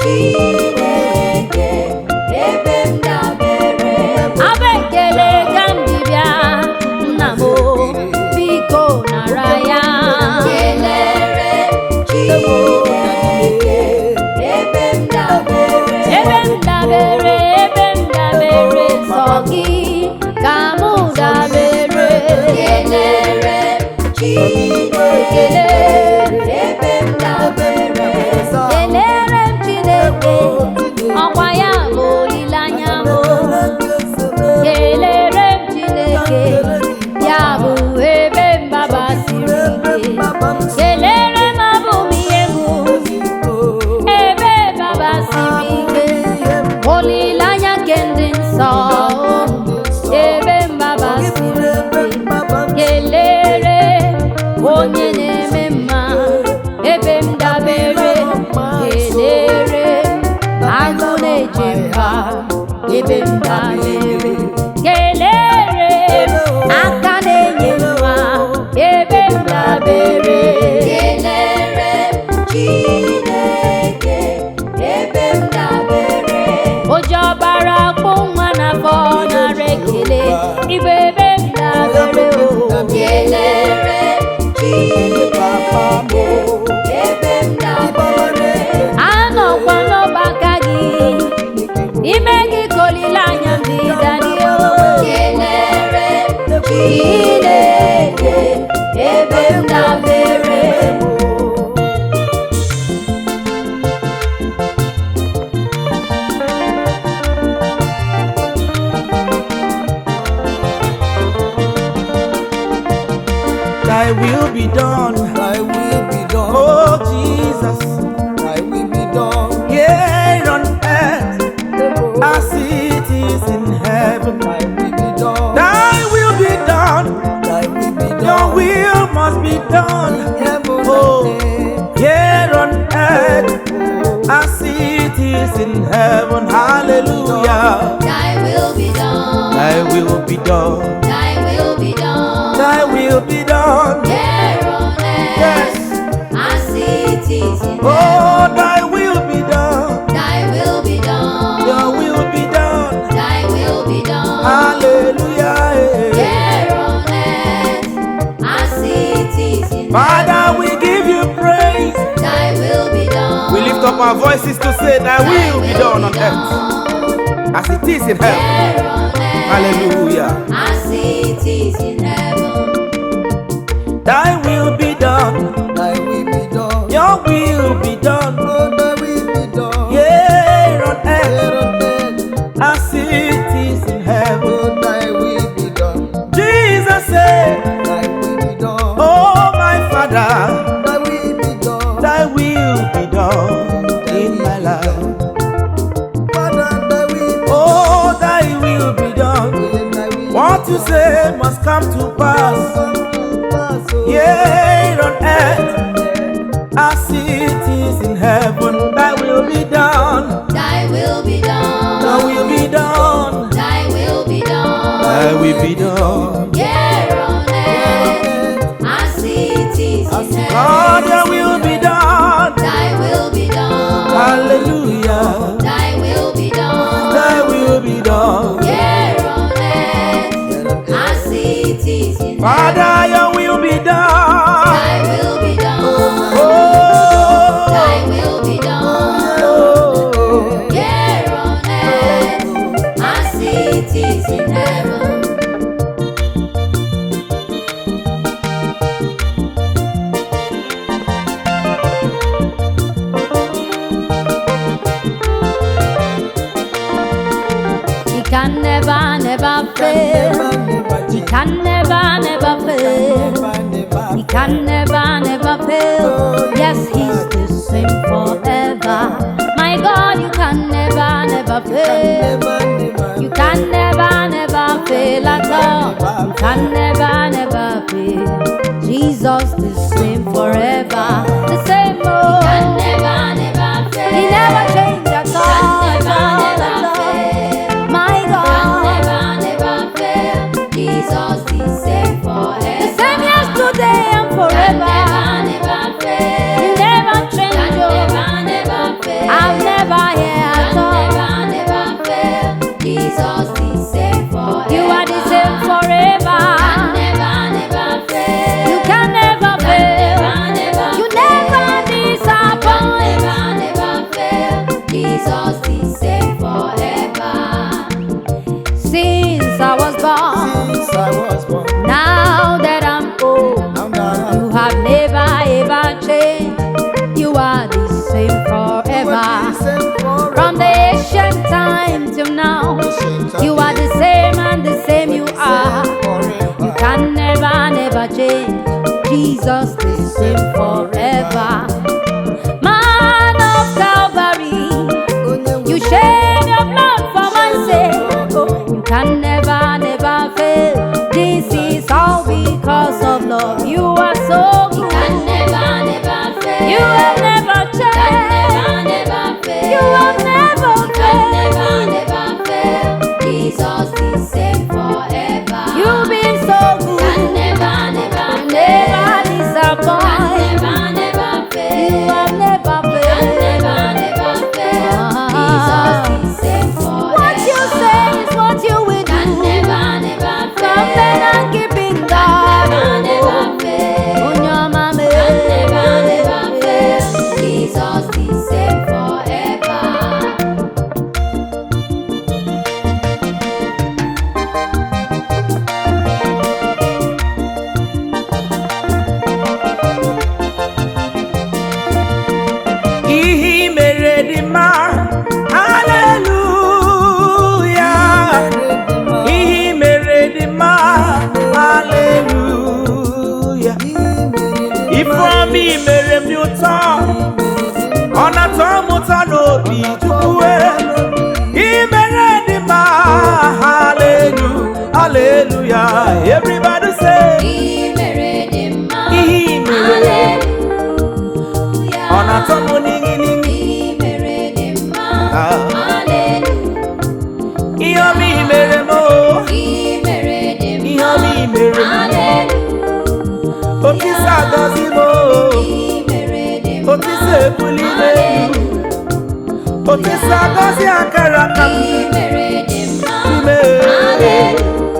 Chineke ebe m dabere. Abụ ekele ka m ji bịa nna m o, biko nara ya. Kelere Chineke ebe m dabere, ebe m dabere, ebe m dabere, sọ gị ka mụ dabere. Kelere Chineke ebe m dabere, kelere m Chineke, ọkwa ya bụ olileanya m. Kelere m Chineke, ya bụ ebe mgbaba siri ike. Kelere m abụ m ihe bụ ebe baba siri ike, olileanya nke ndị nsọ, ebe mgbaba siri ike. Kelere onye na-eme mma, ebe m dabere. Kelere agụ na-eche mba, ebe m dabere. Kelere aka na-enye nwa, ebe m dabere. Kelere Chineke ebe m dabere. Ụjọ bara akpụ nwa n'afọ, nara ekele, ịbụ ebe m dabere o. Kelere Chineke ebe m dabere. Anọkwa n'ọgbakọ gị, ime gị ka olileanya m dị dadi o. Kelere Chineke ebe m dabere. Thy will be done. Thy will be done. Oh Jesus, Thy will be done. here on earth as it is in heaven. Thy will be done. Thy will be done. Thy will be Your done. will must be done. In heaven Oh, and earth. here on earth as it is is in heaven. Hallelujah. Thy will be done. Thy will be done. Thy will be done. Thy will be done. Here on earth. Yes. As it is in heaven. Oh, thy will be done. Thy will be done. Your will be done. Thy will be done. Hallelujah. Here on earth, as it is in heaven. Father, we give you praise. Thy will be done. We lift up our voices to say, Thy will be done on earth as it is in heaven. Here on earth, Hallelujah. as it is in heaven. Thy will be done. Thy will be done. Your will be done. Oh, thy will be done. Here on earth Here on earth. as it is in heaven. Oh, thy will be done. Jesus said, Thy will be done. Oh, my Father, Thy will be done. thy will be done in my life. Father, thy will be Oh, thy will be done. done. Thy will What you say must come to pass. come to pass. Oh, Here on earth as it is in heaven, thy will be done. Thy will be done. Thy will be done. Thy will be done. Thy will be done. Here on earth, as it is in heaven. God, thy will be done. Thy will be done. Hallelujah. Thy will be done. Thy will be done. Here on earth, as it is in heaven. Father, your will be done. Thy will be done. Oh, Thy will be done. oh. Here on earth, as it is in heaven. He can never, never fail. Never, never He change. can never, never fail. Never, never He can never, never fail. Yes, he's the same forever. My God, you can never, never fail. Never, never. You can never, never fail at all. You can never, never fail. Jesus, the same forever. The same old. He can never, never fail. He never changed at all. At all, at all. My God. Never, never fail. Jesus the same forever. The same yesterday and forever. Never, never fail. You never change. Oh. Never, never fail. I've never heard at all. Never, never fail. Jesus the same forever. You are the same forever. Never, never fail. You can never fail. Never, never You never disappoint. Never, never fail. Jesus the same forever. Since I was born, Since I was born, now that I'm old, I'm not you have never ever changed. You are the same forever. From the ancient time till now, you are the same and the same you are. You can never, never change. Jesus the same forever. Man of Calvary, you shed your blood for my sake. Oh, you can never, never fail. This is all because of love. You are so He good. can never, never fail. You have never changed. Never, never fail. You have never Can failed. never, never fail. Jesus the same forever. You've been so Can good. never, never Never fail. disappoint. Can never, never fail. You have never Can failed. never, never fail. Jesus the same forever. What you say is what you will do. Can ebuli m elu, otu isi agọzi akara aka m. I mere dị mma. Chime,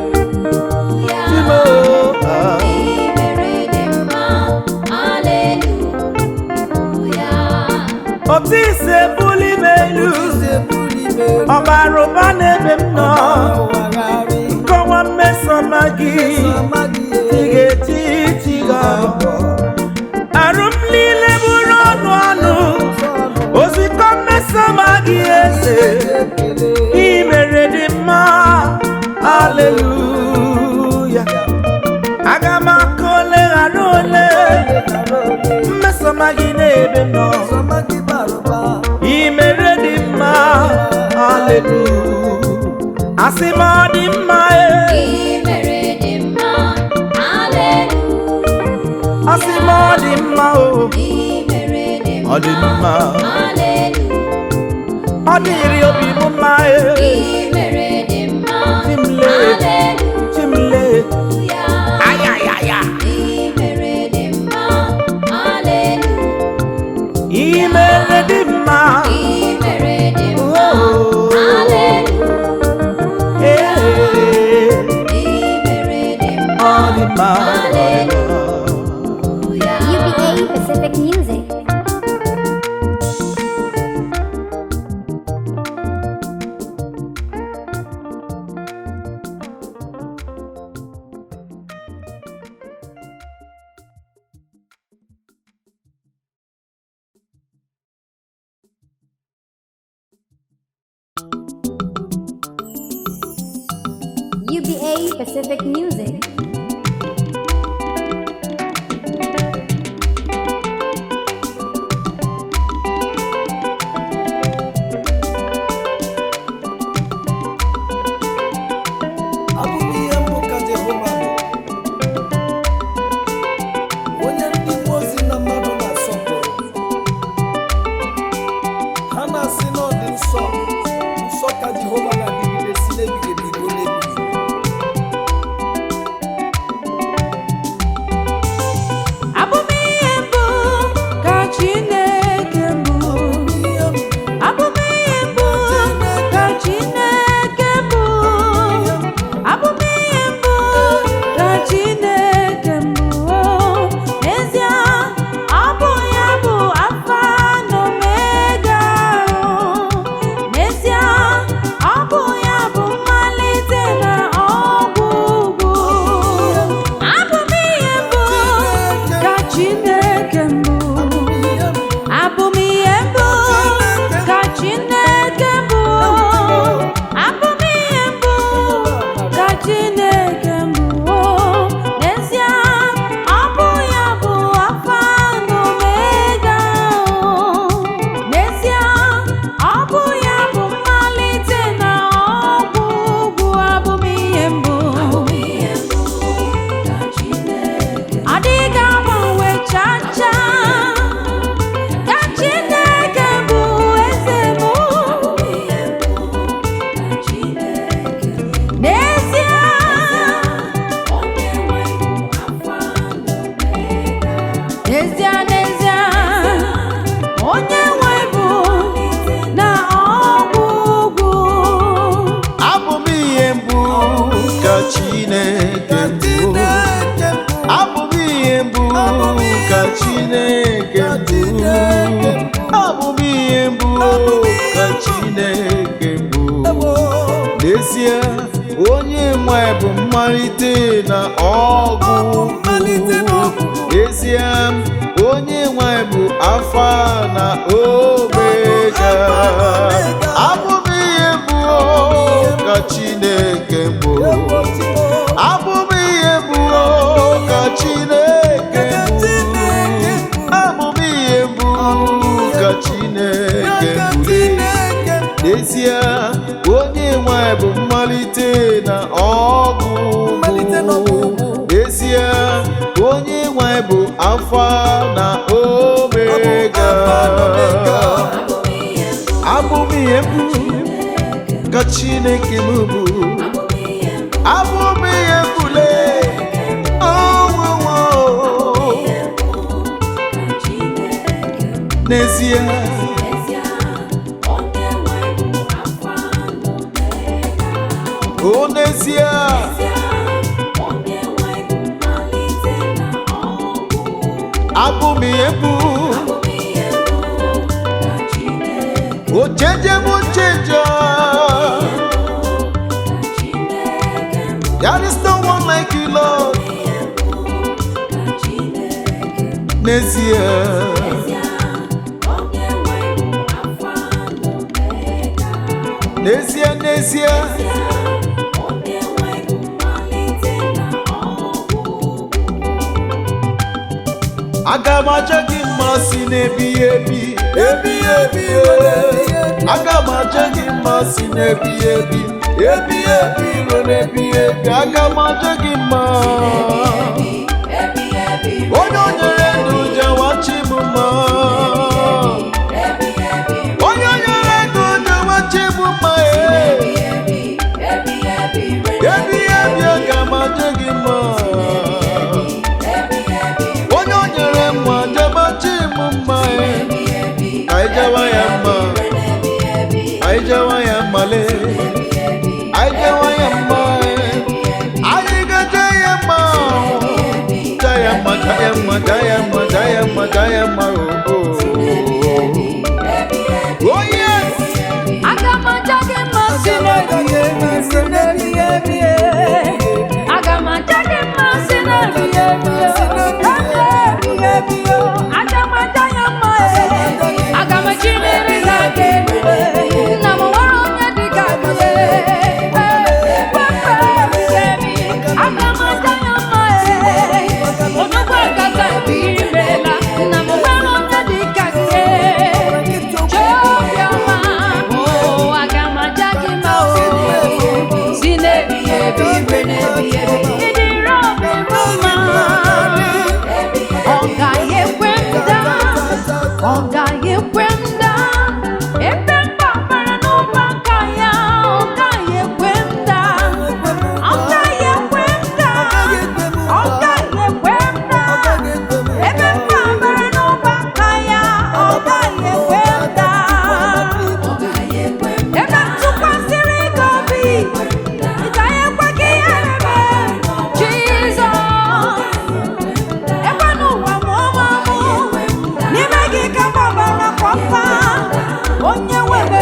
Hallelujah. Chime, ah. I mere dị mma. Hallelujah. Otu isi ebuli m elu, ọbara ụba n'ebe m nọ, nkọwa mmesoma gị, ị ga-eti chi gị ọbọ. Arụ m niile bụrụ ọnụ ọnụ, ozikọ mmesoma gị eze, ị mere dị mma, aleluya. Aga m aka ole ghara ole, mmesoma gị n'ebe m nọ. Ị mere dị mma, aleluya. Asị m ọ dị mma e, I mere dị mma. Hallelujah. asị m ọ dị mma o, I mere dị mma. ọ dị mma. Hallelujah. Ọ dịrị obi m mma e, I mere dị mma. Chimle, chimle, Hallelujah. ayayaya. I mere dị mma. Hallelujah. Ị mere dị mma, I mere dị mma. oh, Hallelujah. ee, I mere dị mma. ọ dị mma. Hallelujah. UBA Pacific Music. UBA Pacific Music. Abụ m ihe mbụ ka Jehova bụ, onye ndị mmụọ ozi na mmadụ na-asọpụrụ. Ha na-asị na ọ dị nsọ, nsọ ka Jehova na-adịgide si n'ebighị ebi ruo n'ebighị ebi. Abụ m ihe mbụ ka Chineke mbụ. Abụ m ihe mbụ ka Chineke mbụ. Abụ m ihe mbụ ka Chineke mbụ. N'ezie, ọ bụ ya bụ Alfa na Omega. N'ezie, ọ bụ ya bụ mmalite na ọgwụgwụ. Abụ m ihe mbụ ka Chineke mbụ. Abụ m ihe mbụ ka Chineke mbụ. Abụ m ihe mbụ ka Chineke mbụ. N'ezie, ọ bụ ya bụ Alfa na Omega. N'ezie, ọ bụ ya bụ mmalite na ọgwụgwụ. Abụ m ihe mbụ. Ihe mbụ ka Chineke Adịghị agbanwe cha cha. Ka Chineke bụ eze m. Ihe mbụ ka Chineke N'ezie, onye nwe bụ Alfa na Omega. n'ezie, n'ezie, onye nwe bụ na ọgwụgwụ. Abụ m ihe mbụ ka Chineke mbụ. Abụ m ihe mbụ ka Chineke mbụ. Abụ m ihe mbụ ka Chineke mbụ. N'ezie, onye nwe bụ mmalite na ọgwụgwụ. N'ezie, onye nwe bụ Alfa na Omega. Abụ m ihe mbụ ka Chineke mbụ. Abụ m ihe mbụ ka Chineke mbụ. Abụ m ihe mbụ ka Chineke mbụ. N'ezie, onye nwe bụ mmalite na ọgwụgwụ. N'ezie, onye nwe bụ Alfa na Omega. Abụ m ihe mbụ ka Chineke m bụ. Abụ m ihe mbule. Ọnwụnwụ. N'ezie, o n'ezie, abụ m ihe bụ ocheje m cheje. There is no one like you, Lord. N'ezie, n'ezie, n'ezie, aga m aja gị mma si n'ebighị ebi, ebighị ebi, ee. Aga m aja gị mma si n'ebighị ebi, ebighị ebi ruo n'ebighị ebi. Aga m aja gị mma. Onye o nyere ndụ jawachi m mma. Onye o nyere ndụ jawachi m mma. Ee. Ebighị ebi aga m aja gị mma. Onye o nyere nwa jawachi m mma. Ee. Ka anyị jawa ya mma. Anyị jawa ya mma lee. Anyị jawa ya mma. Ee. Anyị ga-aja ya mma. Ja ya mma, ja ya mma, ja ya mma, ja ya mma, ja ya mma, oh, oh. Oh, yes! Aga m aja gị mma si n'ebighị ebi si n'ebighị ebi. Aga m aja gị mma si n'ebighị ebi ebighị ebi o. Aga m aja ya mma e. Aga m ejiriri gị aka elu e. Nna m nwere onye dị ka gị e. Ekwekwe ebighị ebi. Aga m aja ya mma e. Odogwu akata bi imela. Nna m nwere onye dị ka gị e. Obiọma, o, aga m aja gị mma o. Si n'ebighị ebi ruo n'ebighị ebi. Ịdịrị obi m mma. Ọ gaghị ekwe m daa, ọ gaghị ekwe m daa. Ebe m gbabara n'ụba aka ya, ọ gaghị ekwe m daa. Ọ gaghị ekwe m daa, ọ gaghị ekwe m daa. Ebe m gbabara n'ụba aka ya, ọ gaghị ekwe m daa. Ebe m tụkwasịrị gị obi, ị gaghị ekwe ka ihere mee. Jizọs, ekwe n'ụwa mụọ m amụ. N'ime gị ka m gbabara kwa mfa, onye nwe m.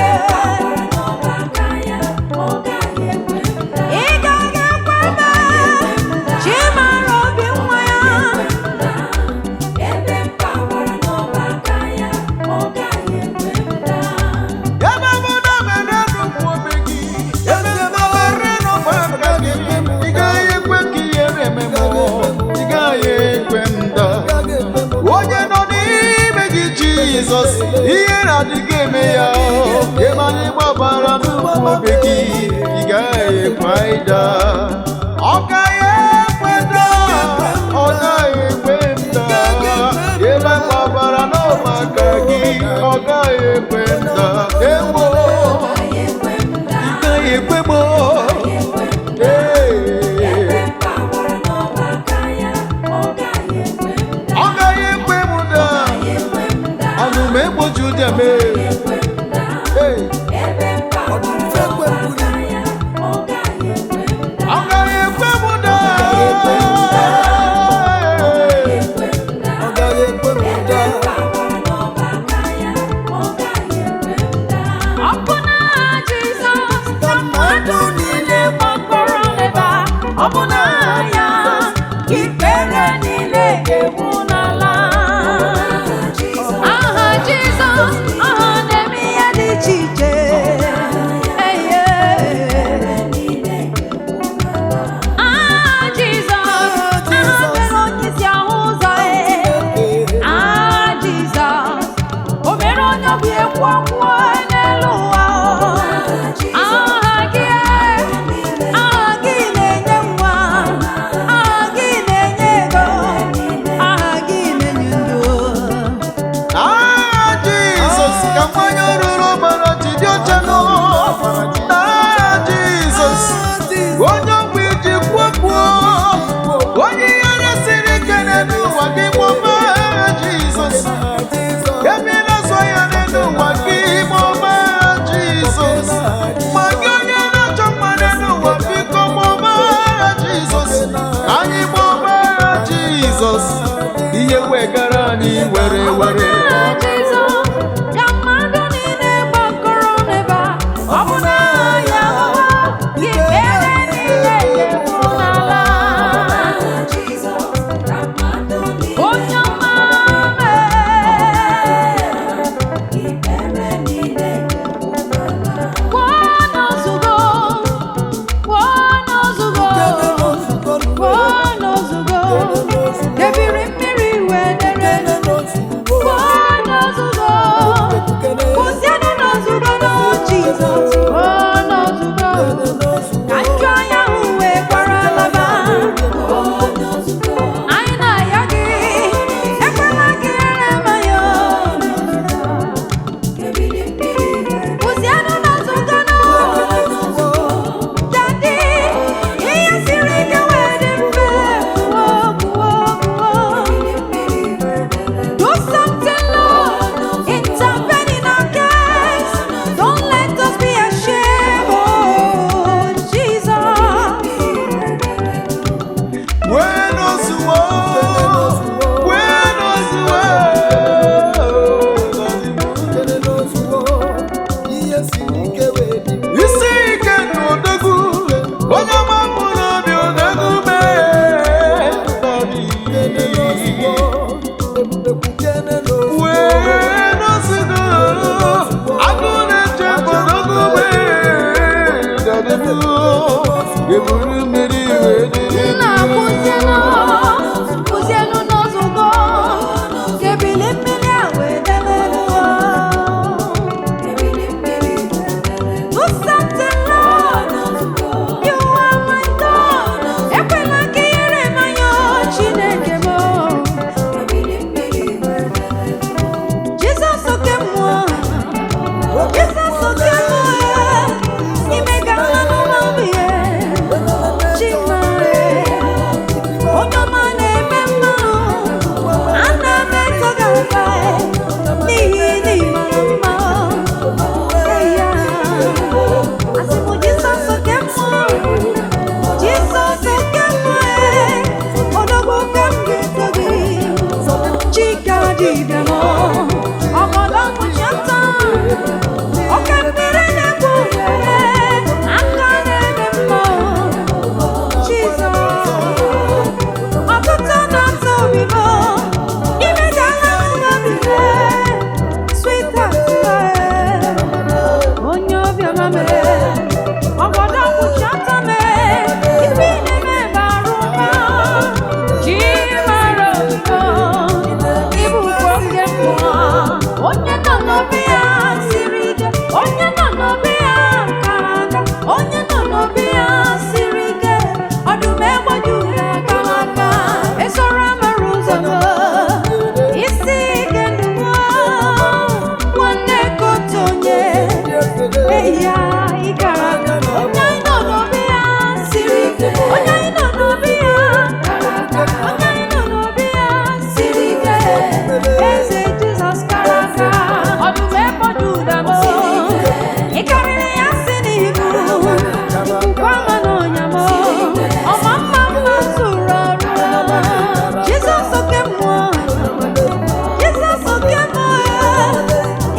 Ị gaghị ekwe m, chi mara obi nwa ya. Ebe mụ na mere nnukwu obi gị, ebe m mere nnukwu aka gị, ị gaghị ekwe ka ihere eme m, ị gaghị ekwe m daa. Onye nọ n'ime gị Jizọs, ihere adịghị eme ya. Ebe anyị gbabara n'ukwu obi gị, ị gaghị ekwe anyị daa. Ọ gaghị ekwe daa, ọ gaghị ekwe m daa. Ebe anyị gbabara n'ọgbakọ gị, ọ gaghị ekwe m daa. Ewo, ị gaghị ekwe m o. Ee. Ọ gaghị ekwe m daa. Anụ m egbochi ụjọ m ee. Ee. Ọ gaghị ekwe m daa. Ọ bụ n'aha Jizọs ka mmadụ niile gbakọrọ n'ebe a. Ọ bụ n'aha ya ka ikpere niile ga-egbu n'ala. Aha Jizọs, aha na-eme ihe dị iche iche. Eye. Ọgọdọ kpuchi ọtọ m, ife ị na-eme bara ụba. Chi mara obibo, ịbụkwa oke mmụọ. Onye nọ n'obi ya siri ike, onye nọ n'obi ya kara aka, onye nọ n'obi ya siri ike. Ọdụm egbojuru aka aka, esoro amara ụzọ m. Isi ike ndụ m, nwanne ka otu onye. Eya, ị gara aga. Onye anyị nọ n'obi ya siri ike. Onye anyị nọ n'obi ya kara aka. Onye anyị nọ n'obi ya siri ike. Eze Jizọs kara aka. Ọdụm ebo Juda m. Ị karịrị ya si n'ibu. Ikuku ama n'ọnya m. Ọma mma mma zuru ọrụ. Jizọs oke mmụọ. Jizọs oke mmụọ.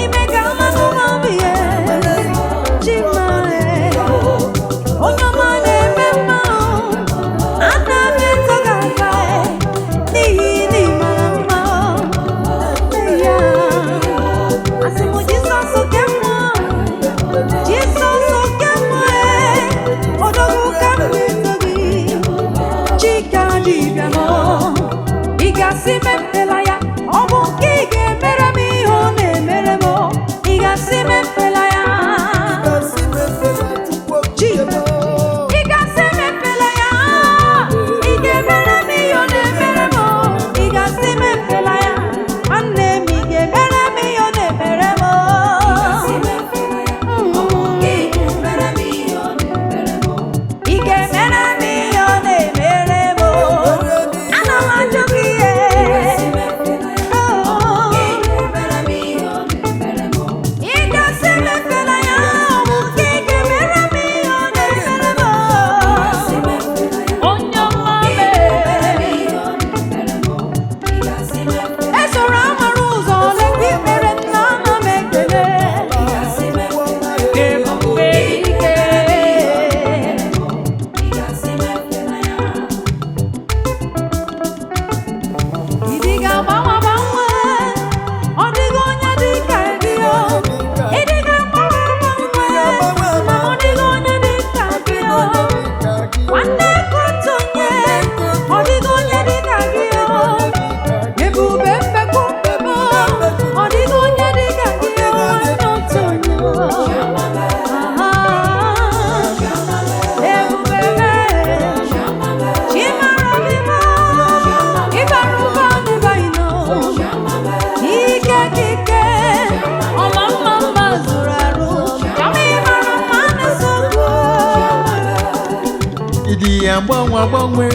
Ime ka mmanụ obi ya. Chima, onye ọma na-eme mma, ana m eto gị aka n'ihi na ị mara mma. Ya, asị m Jizọs oke mmụọ, Jizọs oke mmụọ, odogwu ka m na-eto gị, Chika dibịa m, ị ga-asị m efela ya, ọ bụ nke ị ga-emere m ihe ọ na-emere m, ị ga-asị m efela ya. Ị ga-asị m efela ya, ị ga-emere m ihe ọ na-emere m. Ị ga-asị m efela ya, nwanne m, ị ga-emere m ihe ọ na-emere m. Ị ga-emere m ihe ọ na-emere m. Ana m ajụ gị ihe. Ị ga-asị m efela ya, ọ bụ nke ị ga-emere m ihe ọ na-emere m. Onye ọma mee. Esoro amara ụzọ lekwa ikpere m na ana m ekele. Ebube ike. Ịdị ga-agbanwe agbanwe, ọ dịghị onye dị ka gị o. Ịdị ga-agbanwe agbanwe, ma ọ dịghị onye dị ka gị o. Nwanne ka otu onye, ọ dịghị onye dị ka gị o. Ebube mbekwu mbebe, ọ dịghị onye dị ka gị o. Nwanne otu onye o. Ah, ebube Chimara obi m, ịbara ụba n'ụba ino. Ike kike, ọma mma mma zuru arụ. Chama ịmara mma na-esokwu. Ịdị ya gbanwe agbanwe,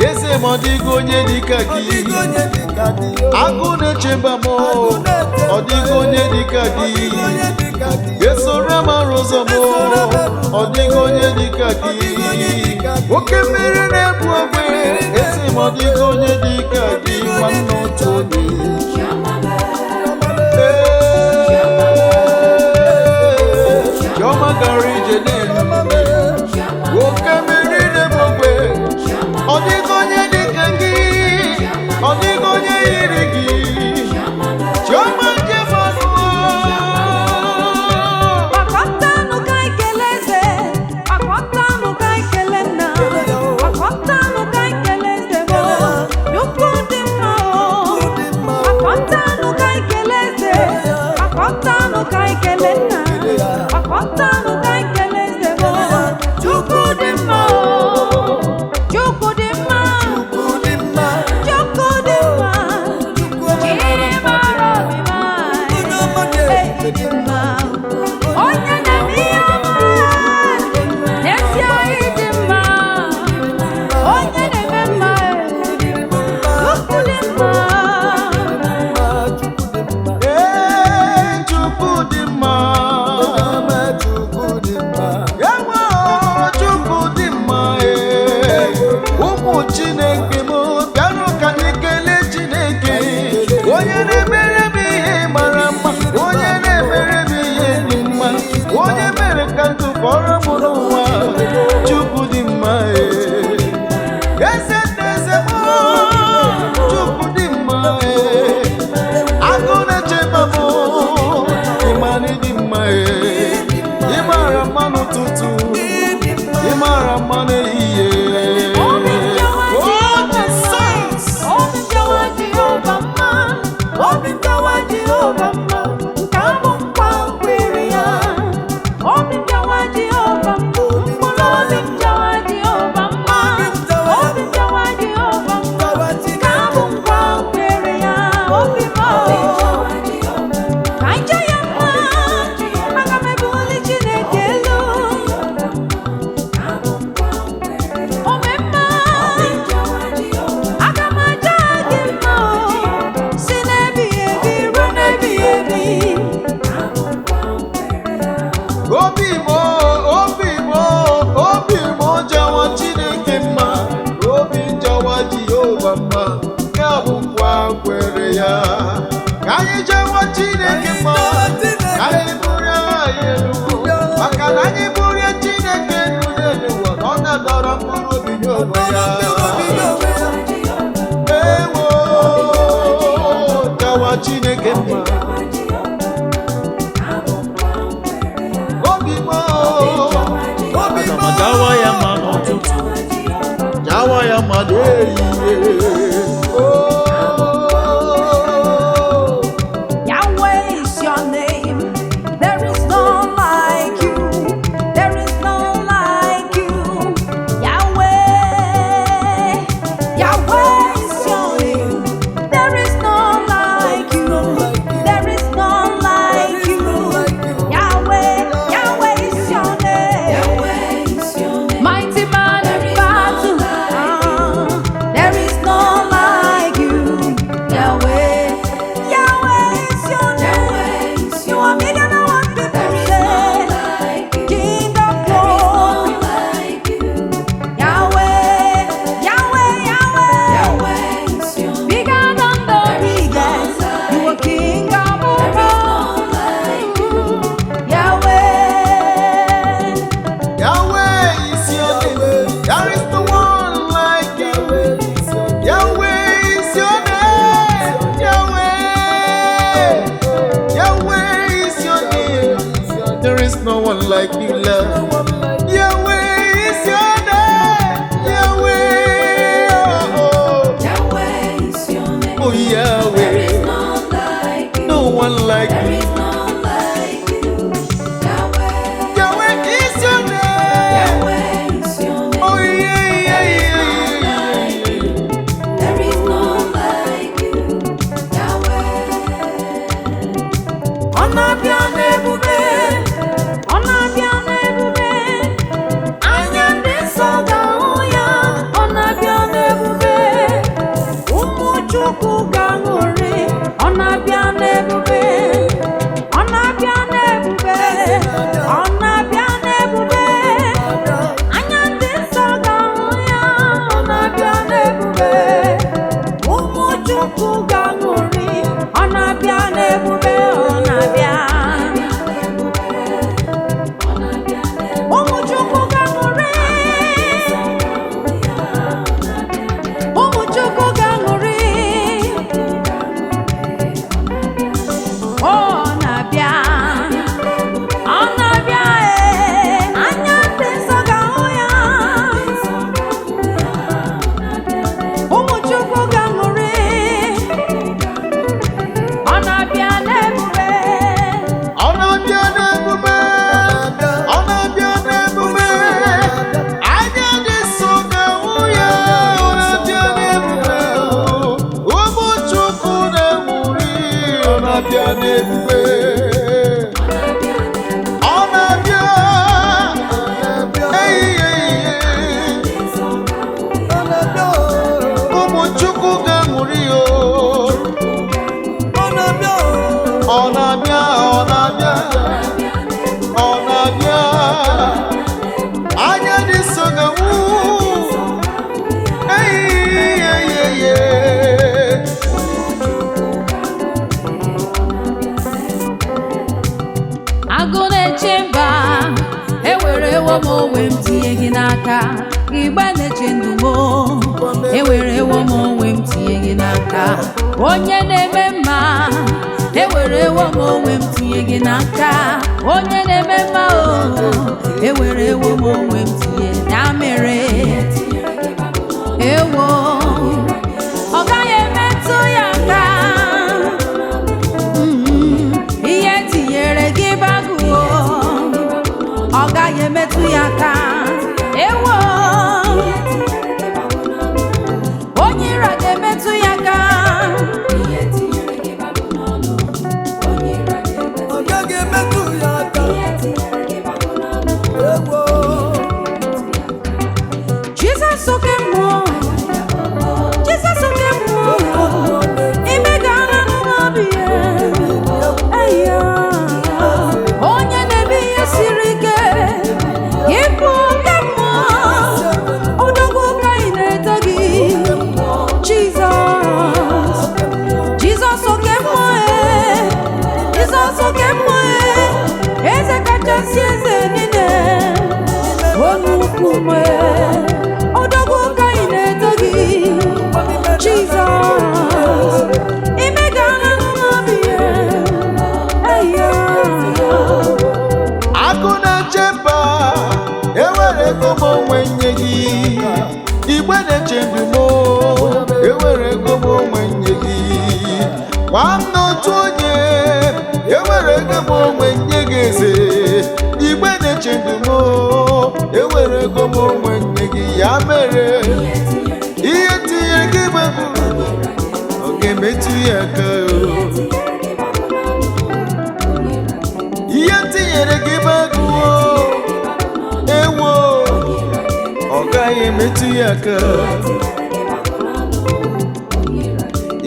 eze ma ọ dịghị onye dịka gị. Agụ na-echeba m, ọ dịghị onye dịka gị. Esoro amara ụzọ m, ọ dịghị onye dịka gị. Oke mmiri na-ebu ogbe, eze ma ọ dịghị onye dịka gị. Nwanne otu onye. Ee, Chiọma gara ije n'elu. Oke mmiri na-ebu ogbe, ọ dịghị onye dịka gị, ọ dịghị onye yiri gị. Chiọma Jefọnụ. Gbakọtanụ ka anyị kelee eze, gbakọtanụ ka anyị kelee nna, gbakọtanụ ka anyị kelee eze m, Chukwu dị mma o. Gbakọtanụ ka anyị kelee eze, gbakọtanụ ka anyị kelee nna, gbakọtanụ ka anyị kelee eze m, Chukwu dị mma o. Chukwu dị mma, Chukwu dị mma, Chimara obi m, dị mma. Onye na-eme ihe ọma, n'ezie ịdị mma. Onye na-eme mma, Chukwu dị mma. Ee, Chukwu dị mma. Ewe o, Chukwu dị mma, ee. Ụmụ Chineke m bịanụ ka anyị kelee Chineke, onye na-emere m ihe mara mma, onye na-emere m ihe dị mma, onye mere ka ndụ fọrọ m n'ụwa. Chukwu dị mma, ee. Eze na eze m, Chukwu dị mma, ee. Agụ na-echebe m, ịma na ịdị mma, ee. Ịmara mma. mkpụrụ obi nye onwe ya. Ewo, jawa Chineke mma. Obi m o, aga m ajawa ya mma n'ụtụtụ, jawa ya mma n'ehihie. Oh. Yahweh is your name. There is none like you. There is none like you. Yahweh. Yahweh is your name. There is none like you. There is none like you. Yahweh. Yahweh is your name. Mighty man in battle. There is none like you. Yahweh. Yahweh is your name. You are bigger than what people say. King of glory. Yahweh, Yahweh, Yahweh. Bigger than the biggest. You are King of all. Yahweh. Yahweh is your name. There is no one like you. Yahweh is your name. Yahweh. Yahweh is your name. There is no one like you, Lord. Yahweh is your name. Yahweh. Oh, oh. Oh, Yahweh. No one like you. Yahweh is your name. Oh, yeah, yeah, yeah, yeah. Ọ na-abịa n'ebube, ọ na-abịa n'ebube, anya ndị nsọ ga-ahụ ya. Ọ na-abịa n'ebube, ụmụ Chukwu ga-aṅụrị. Ọ na-abịa n'ebube, ọ na-abịa n'ebube, ọ na-abịa n'ebube, anya ndị nsọ ga-ahụ ya. Ọ na-abịa n'ebube, ụmụ Chukwu ga-aṅụrị. Ọ na-abịa n'ebube, ọ na-abịa. Ụmụ Chukwu ga-aṅụrị. Ụmụ Chukwu ga-aṅụrị. Ọ na-abịa. Ọ na-abịa ee. Anya ndị nsọ ga-ahụ ya. Ụmụ Chukwu ga-aṅụrị. Ọ na-abịa n'ebube. Ọ na-abịa n'ebube, ọ na-abịa n'ebube, anya dị nsọ ga-ahụ ya. Ọ na-abịa n'ebube, ụmụ Chukwu na-enwuri. Ọ na-abịa n'ebube, ọ na-abịa, ehihie, ụmụ Chukwu ga-enwuri o. Ọ na-abịa, ọ na-abịa, ọ na-abịa, anya dị nsọ ga-anwụ. Eyiyeyeye. Agụ na-eche mba, ewerewo m onwe m tinye gị n'aka. Igbe na-eche ndụ m, ewerewo m onwe m tinye gị n'aka. Onye na-eme mma, ewerewo m onwe m tinye gị n'aka. Onye na-eme mma o, ewerewo m onwe m tinye ya mere. Ewo, ọ gaghị emetụ ya aka. Ihe tinyere gị bagụ ọ gaghị emetụ ya aka. Ewo, onye iro ga-emetụ ya aka. Ọ gaghị emetụ ya aka. Ewo. Jizọs oke mmụọ, Jizọs oke mmụọ, ime ga-ala n'obi ya. Eya. Onye na-eme ihe siri ike, ịbụ oke mmụọ, odogwu ka anyị na-eto gị. Jizọs, Jizọs oke mmụọ, e. Jizọs oke mmụọ, e. Eze kachasị eze niile, onye ukwu m, e. Ewere ego m onwe nye gị. Igwe na-eche ndụ m, ewere ego m onwe nye gị. Gwa m n'otu onye, ewere ego m onwe nye gị eze. Igwe na-eche ndụ m, ewere ego m onwe nye gị. Ya mere, ihe tinyere gị bụ egwu, ọ ga-emetụ ya aka o. Ihe tinyere gị bụ egwu ewo, ọ gaghị emetụ ya aka.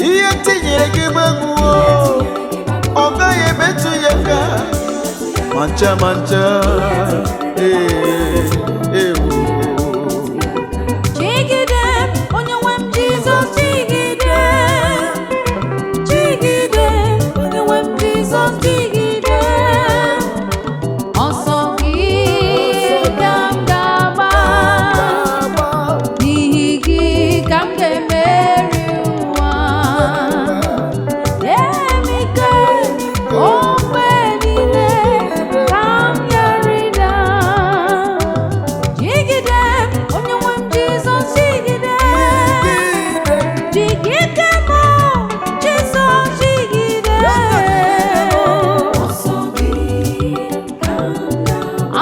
Ihe tinyere gị bụ egwu, ọ gaghị emetụ ya aka mancha mancha. Ee, ewo. Jigide onye nwe m Jizọs, jigide, jigide onye nwe m Jizọs, jigide. Ọsọ gị ka m ga-agba, n'ihi gị ka m ga-emeri ụwa. Nye m ike mgbe niile ka m ghara ịda. Jigide onye nwe m Jizọs, jigide, jigide m Jizọs, jigide.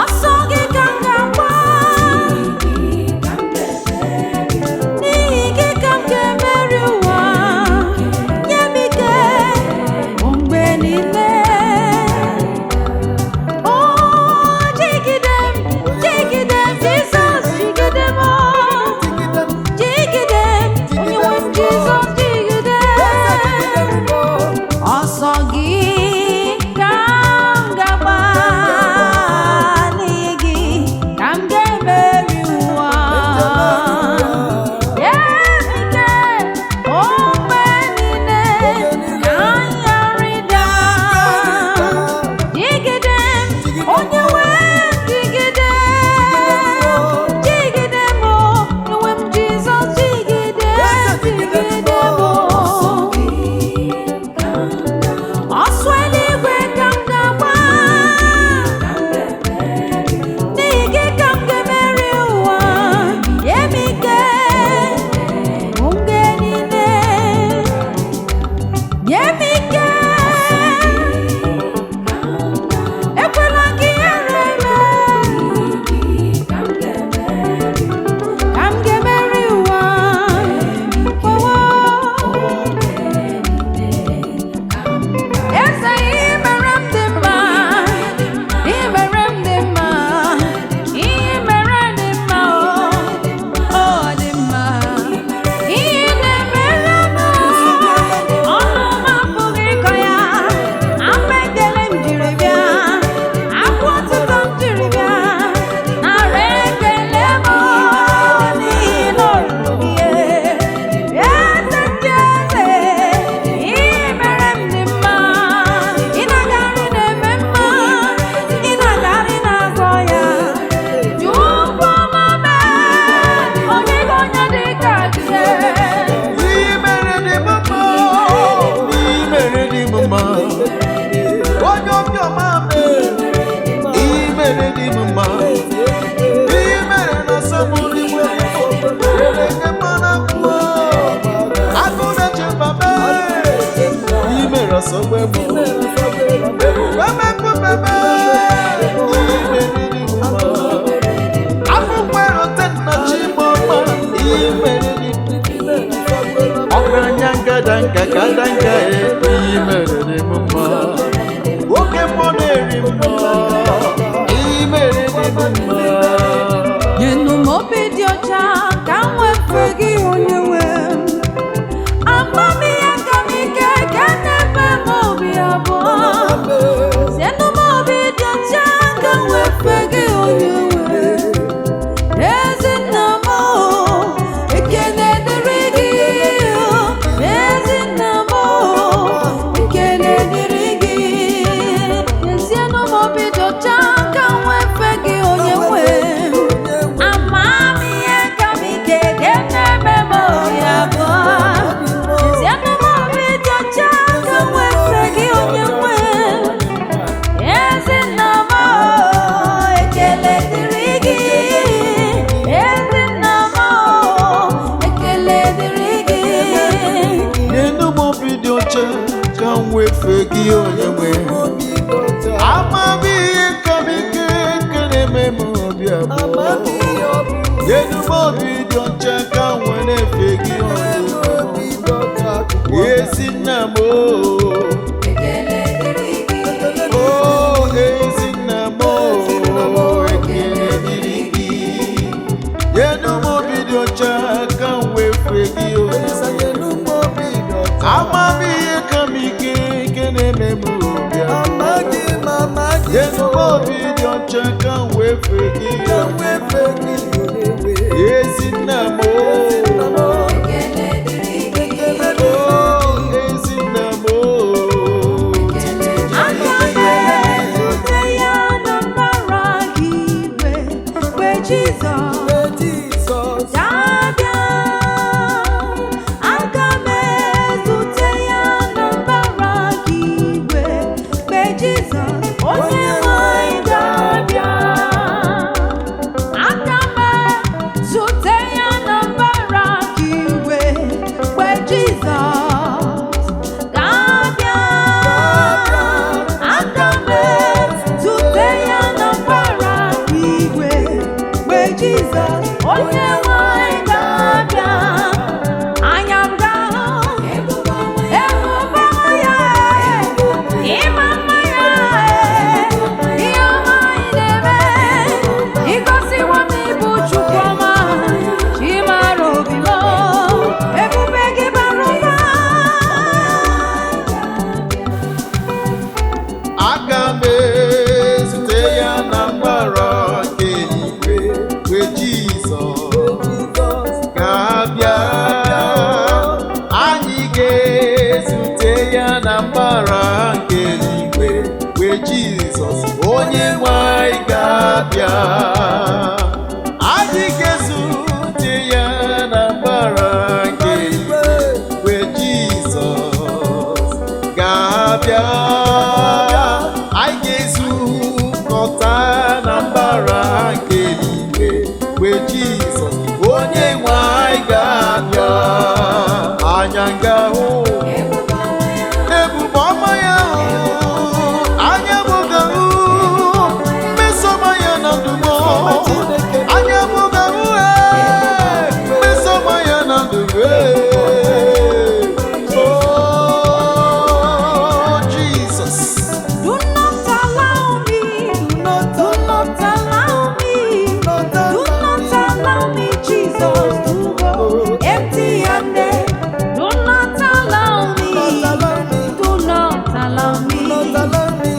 Ọsọ gị ka m ga-agba, n'ihi gị ka m ga-emeri ụwa. Nye m ike mgbe niile. O jigide m, jigide m Jizọs, jigide m, jigide m onye nwe m Jizọs, jigide. Ọsọ gị ka m ga-agba, n'ihi gị ka m ga-emeri ụwa. Nye m ike mgbe niile ka m ghara ịda. Jigide m onye nwe m, jigide, jigide m onye nwe m Jizọs, jigide, jigide m. Ọsọ eluigwe ka m ga-agba, n'ihi gị ka m ga-emeri ụwa. Nye m ike mgbe niile, nye m ike, ekwela ka ihere mee, ka m ga-emeri ụwa. Owo. Eze, ihe mere m dị mma, ihe mere m dị mma, ihe mere dị mma, o ọ dị mma. Ihe na-emere m, ọnụ m apụghị ịkọ ya. Ama ekele m jiri bịa, akwa otuto m jiri bịa, nara ekele m n'ihi na o ruru gị. Eze ndị eze, ihe mere m dị mma, ị na-agarị na-eme mma, ị na-agarị na-azọ ya. Chukwu ọma mee, onye gị onye dị ka gị. Ihe mere dị m mma, ihe mere dị m mma, onye obiọma mee, ihe mere dị m mma, ihe mere na asọmpi nwere ere mmanụ akwụkwọ, agụ na-eche mba mee, ihe mere ọsọgbe m, ebube mekpebebe, ihe mere dị m mma, afọ nwere ote nnachi m ọma, ihe mere dị m ọgaranya ngada nka kada nka e, ihe mere dị m mma, oke mmụọ na-eri mmụọ, ihe mere dị m mma. Nyenụ m obi dị ọcha ka m wefee gị onye nwe m. Amamihe ka m ike ka na-eme m obi abụọ. Nyenụ m obi dị ọcha ka m wefee gị onye nwe m. Ezinna m o, ekele dịrị gị. Ezinna m o, ekele dịrị gị. Nyezienụ m obi dị ọcha ka m wefee gị onye nwe m. Amamihe ka m gị onye nwe. Amamihe ka m ike nke na-eme m obi abụọ. Nyenu m obi dị ọcha ka m wee na-efe gị onye nwe. Ezi nna m o. O ezi nna m o, ekele dịrị gị. Nyenu m obi dị ọcha ka m wee fee gị onye nwe. Amamihe ka m ike nke na-eme m obi abụọ. Nyenu m obi dị ọcha ka m wee fee gị onye nwe. Ezi nna m o. O ezi nna m o. Aga m ezute ya na mbara gị igwe mgbe Jizọs ga-abịa. Aga m ezute ya na mbara gị igwe mgbe Jizọs onye nwe anyị ga-abịa. Aga m ezute ya na mbara gị igwe mgbe Jizọs ga-abịa. Aga m ezute ya na mbara igwe mgbe Jizọs onye nwe anyị ga-abịa. Anya m ga-ahụ ebube ya, ịma mma ya, ihe ọma anyị na-eme, igosiwo m ịbụ Chukwu ọma, chi mara obi m, ebube gị bara ụba. Aga m ezute ya na mbara nke eluigwe mgbe Jizọs ga-abịa. Anyị ga-ezute ya na mbara nke eluigwe mgbe Jizọs onye nwe anyị ga-abịa. Anyị ga-ezute ya na mbara nke eluigwe mgbe Jizọs ga-abịa. Anyị ga-ezukọta na mbara nke eluigwe mgbe Jizọs onye nwe anyị ga-abịa. Anya ga-ahụ ebube ọma ya, anya m ga-ahụ mmeso ọma ya na ndụ m. Anya m ga-ahụ mmeso ọma ya na ndụ m. Oh, Jesus. Do not allow me, do not allow me, do not allow me, Jesus, to go empty-handed. Do not allow me, do not allow me,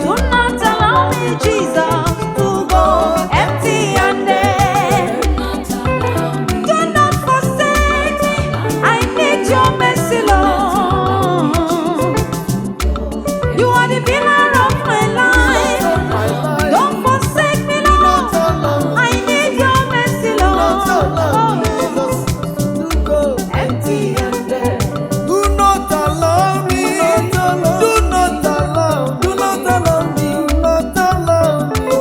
do not allow me, Jesus, to go empty-handed. Do not forsake me, I need your mercy, Lord. You are the pillar of my life. Don't forsake me, Lord. I need your mercy, Lord. Oh, empty-handed. Do not allow me. Do not allow. Do not allow me. Do not allow me. Go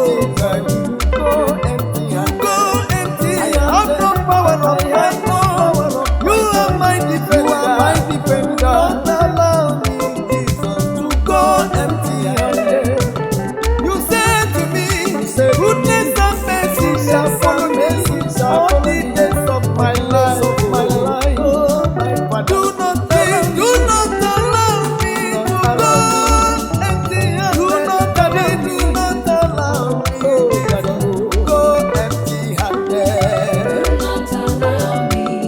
empty. Go empty. I have no power of my own. You are my defender. You are my defender. Do not allow me, Jesus, to go empty-handed. You said to me, goodness and mercy shall follow me all the days of my life. My life. Oh, my Father. Do not do not allow me to go empty-handed. Do not allow me. Do not allow me to go empty-handed.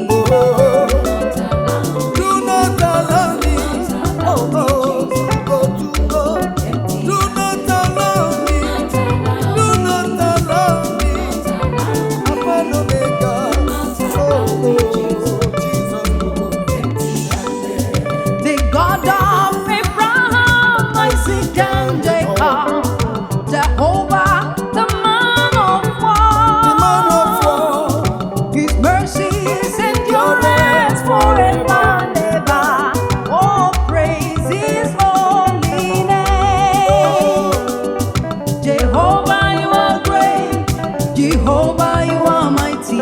Oh, do not allow me. Oh, oh, go to go. Do not allow me. Do not allow me. Alpha and Omega. Oh, oh, Jesus, to go. The God of Abraham, Isaac, and Jacob, Jehovah, the man of war. The man of war. His mercies endureth forever and ever. Oh, praise His holy name. Jehovah, you are great. Jehovah, you are mighty.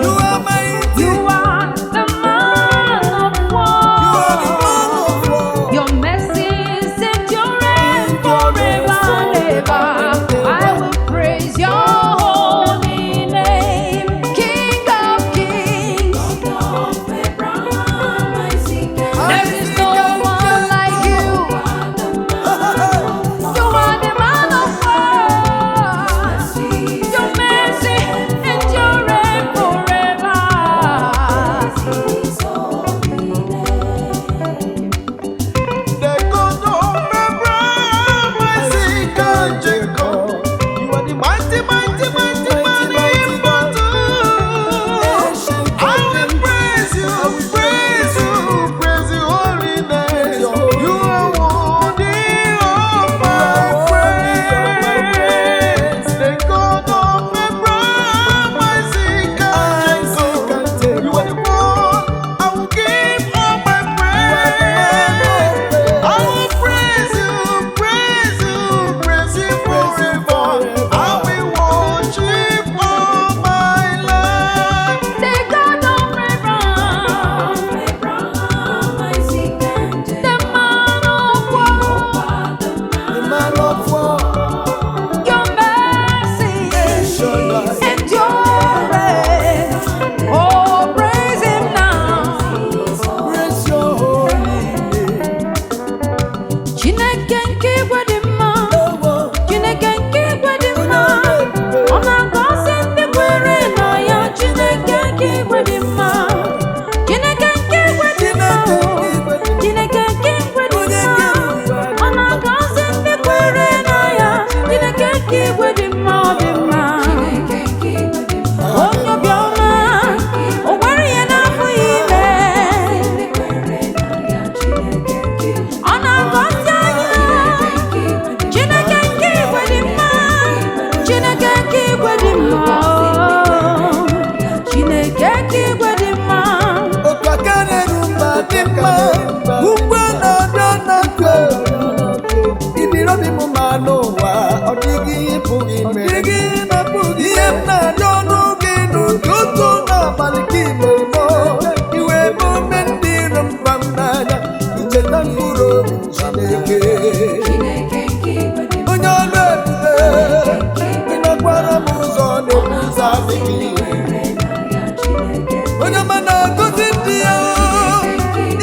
na-agọzi ndị ya.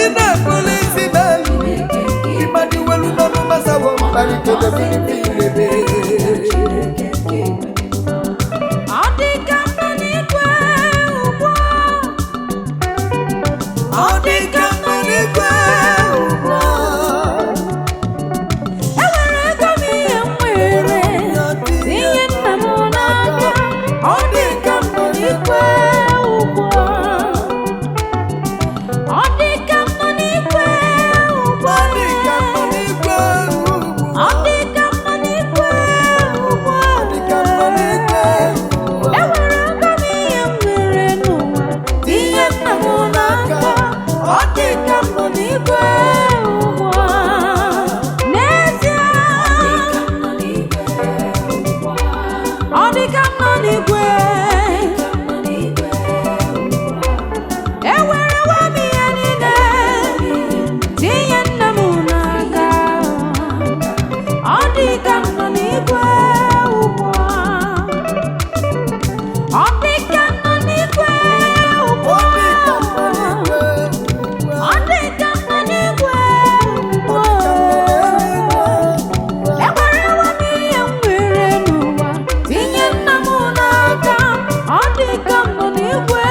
Ị na-ebuli isi m elu. Ịmadị welu n'ọnụ masawo mkparị kelebiribirebe. Ọ dị ka mma n'igwe ugbu a. Ọ dị ka mma n'igwe ugbu a. Ewere ego m ihe m nwere, tinye nna m n'aka. Ọ dị ka mma n'igwe ugbu a. Ọ dị ka mma n'igwe ugbu Ọ a. dị ka mma n'igwe ugbu a. Ọ dị ka mma n'igwe ugbu a. Ọ dị ka mma n'igwe ugbu a. Ewere ego m ihe m nwere n'ụwa, tinye nna m n'aka. Ọ dị ka mma n'igwe ugbu a. N'ezie, ọ dị ka mma n'igwe. Ewerewo m ihe niile, tinye nna m n'aka. Ọ dị ka mma n'igwe ugbu a. Ọ dị ka mma n'igwe ugbu Ọ a. dị ka mma n'igwe ugbu a. Ọ dị ka mma n'igwe ugbu a. Ewerewo m ihe m nwere n'ụwa, tinye nna m n'aka. Ọ dị ka mma n'igwe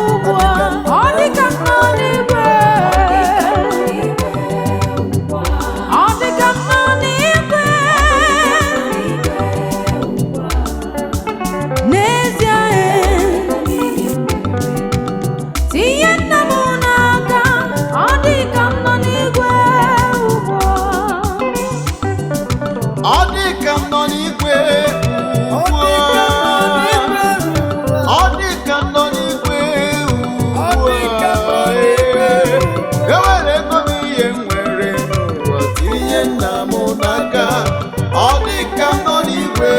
ugbu a. Ọ dị ka mma n'igwe. Ọ dị ka mma n'igwe. N'ezie, tinye nna m n'aka. Ọ dị ka mma n'igwe ugbu a. Ọ dị ka m nọ n'igwe Ọ ugbu dị ka a. mma n'igwe ugbu a. Ọ dị ka m nọ n'igwe Ọ ugbu dị ka mma a. n'igwe Ewere ego m ihe m nwere n'ụwa tinye nna m n'aka. Ọ dị ka m nọ n'igwe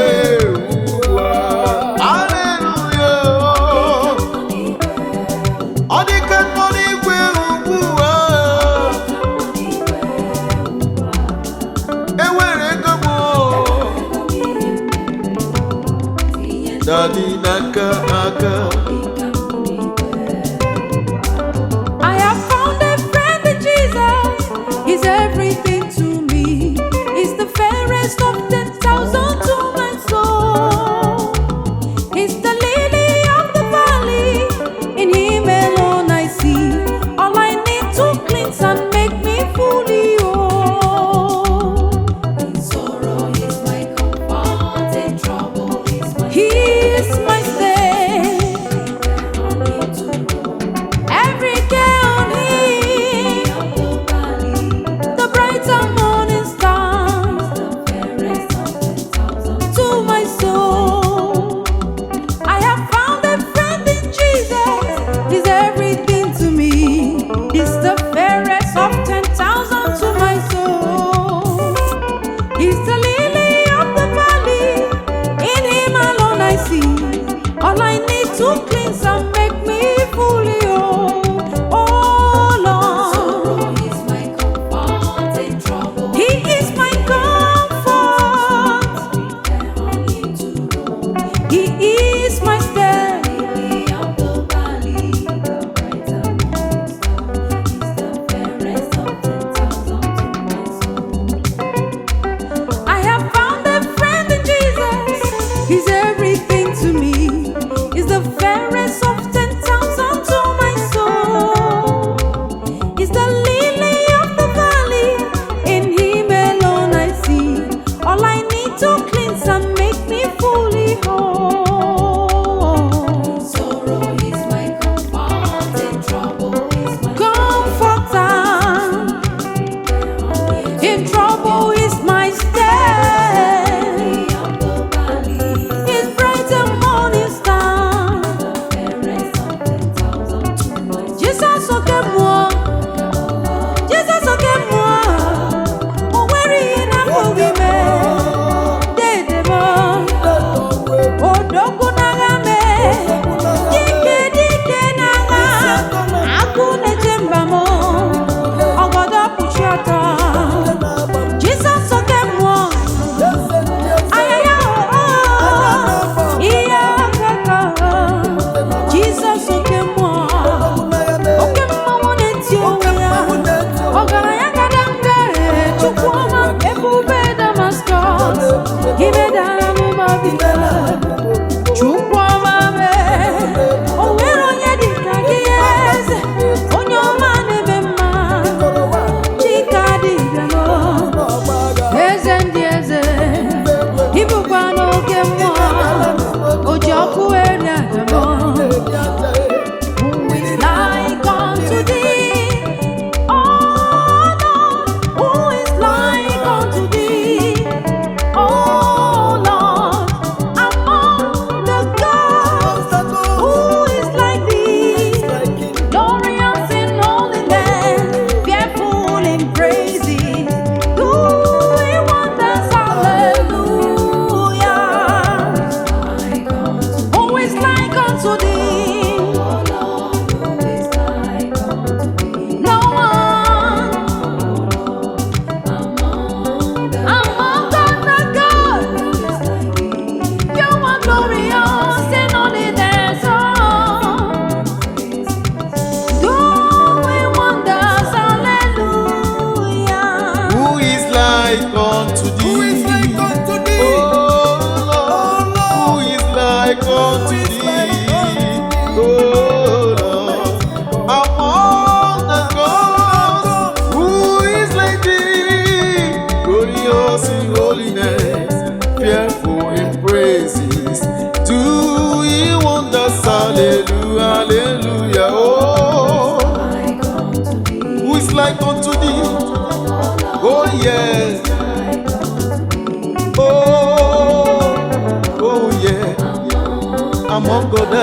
ugbu a. Haleluya. Ọ dị ka m nọ n'igwe ugbu a. Ewere ego m o. Daddy n'aka aka. I have found a friend in Jesus. He's everything to me. He's the fairest of 10,000 to my soul. He's the lily of the valley. In him alone I see all I need to cleanse and make me fully whole. In sorrow he's my comfort, in trouble he's my He is my stay.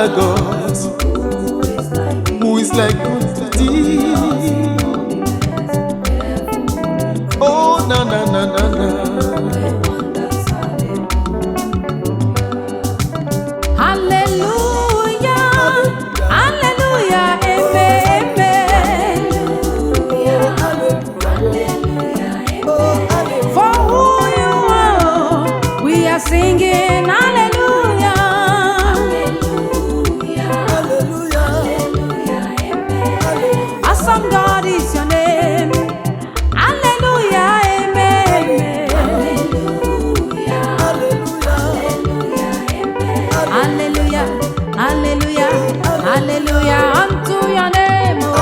other gods. Who is like unto thee? Oh, na na na na na. Hallelujah, hallelujah, amen, amen. For who you are, we are singing hallelujah. Awesome God is your name. Hallelujah, amen. Hallelujah, hallelujah, hallelujah unto your name. Oh.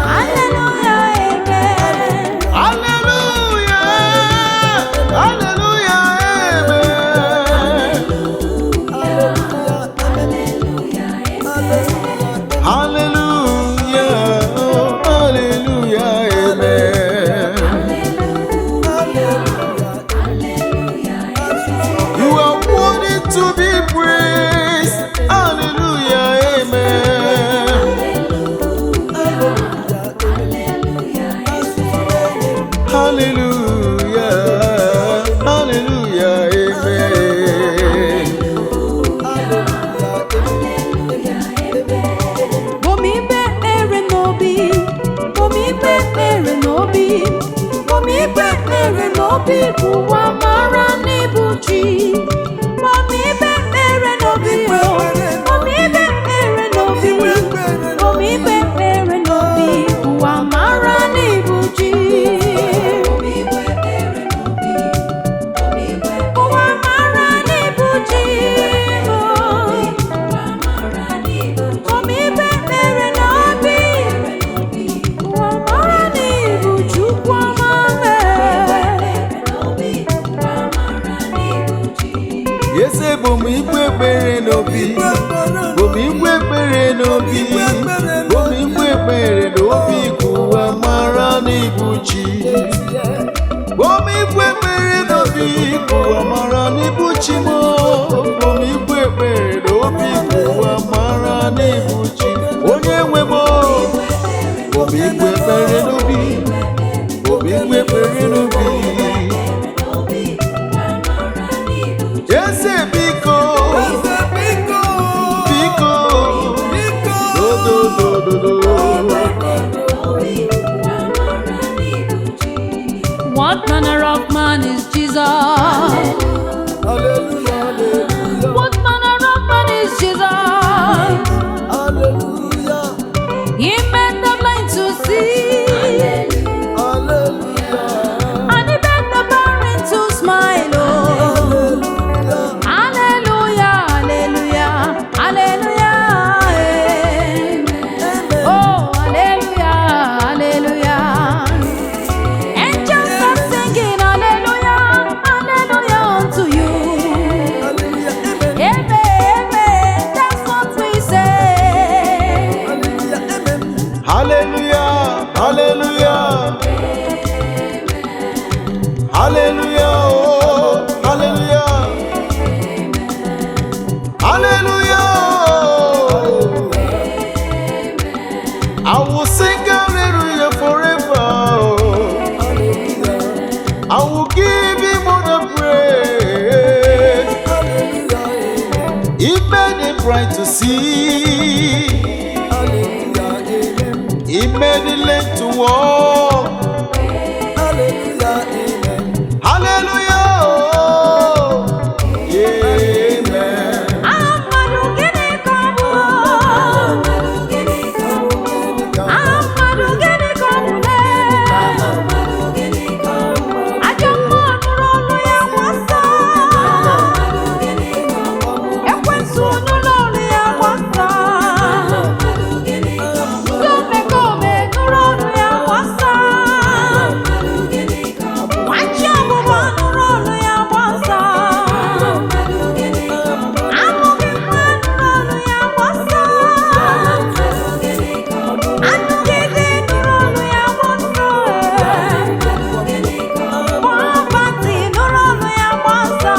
Hallelujah, amen. Hallelujah, hallelujah, amen. Hallelujah, hallelujah, amen. You are worthy to be praised. Hallelujah, amen. Hallelujah, hallelujah, amen. Bomi ekpere n'obi, bomi ekpere n'obi, bomi ekpere n'obi ka ụwa mara n'ịbụ chi. Bomi ekpere n'obi o, bomi ekpere n'obi, bomi ekpere n'obi ka ụwa mara n'ịbụ chi. Ụwa mara n'ịbụ chi. Bomi ekpere n'obi, ụwa mara n'ịbụ Chukwu ọma mee. Eze bụ m igwe ekpere n'obi, bụ m igwe ekpere n'obi, bụ m igwe ekpere n'obi ka ụwa mara n'ịbụ chi. Bụ m igwe ekpere n'obi ka ụwa mara n'ịbụ chi m. Bụ m igwe ekpere n'obi ka ụwa mara n'ịbụ chi. Onye nwe m, bụ m igwe ekpere n'obi, bụ m igwe ekpere n'obi. Eze biko, biko, do do do do do. What manner of man is Jesus? What manner of man is Jesus? He made the blind to see, and he made the barren to smile. Oh, hallelujah, hallelujah, hallelujah. Amen. Oh, hallelujah, hallelujah. Angels are singing hallelujah, hallelujah unto you. Amen, amen, that's what we say. Hallelujah, hallelujah. Hallelujah, oh, hallelujah. Hallelujah. oh. I will sing hallelujah forever. oh. I will give him all the praise. He made it bright to see. He made it late to walk. Hallelujah. oh. Amen. Amadu gịnị ka ọ bụ? Amadu gịnị ka ọ bụ lee? Ajọ mmụọ nụrụ olu ya gbasa. Ekwensu nụrụ olu ya gbasa. Ndị omekome nụrụ olu ya gbasa. Nwachi ọbụbọ nụrụ olu ya gbasa. Amụghị nwa nụrụ olu ya gbasa. Anụghịdị nụrụ olu ya gbasa. Pọpati nụrụ olu ya gbasa.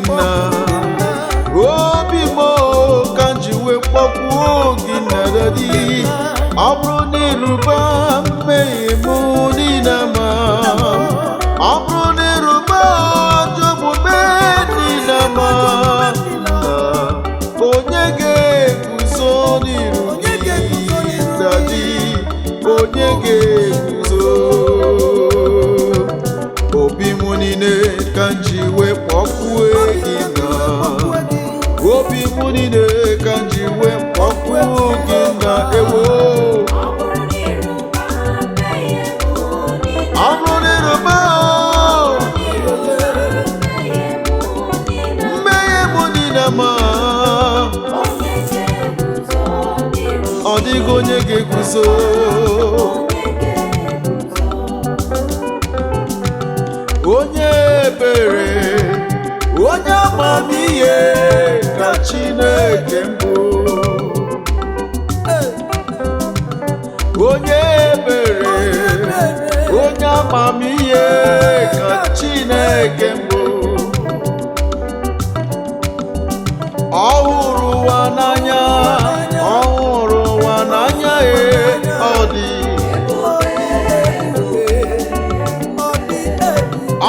nna. Obi m ka m ji wee kpọkwuo gị nna dadi. Ọ bụrụ na ịrụba mmehie m niile ama, ọ bụrụ na ịrụba ajọ omume niile ama, onye ga-eguzo n'iru gị dadi? Onye ga-eguzo? Obi m niile ka m ji wee kpọkwuo gị na, obi m niile ka m ji wee kpọkwuo gị na ewo. Ọ bụrụ na ịrụba mmehie m niile ma, ọ dịghị onye ga-eguzo. Onye ebere, onye amamihe ka Chineke mbụ. Onye ebere, onye amamihe ka Chineke mbụ. Ọ hụrụ ụwa n'anya, ọ hụrụ ụwa n'anya, ee, ọ dị.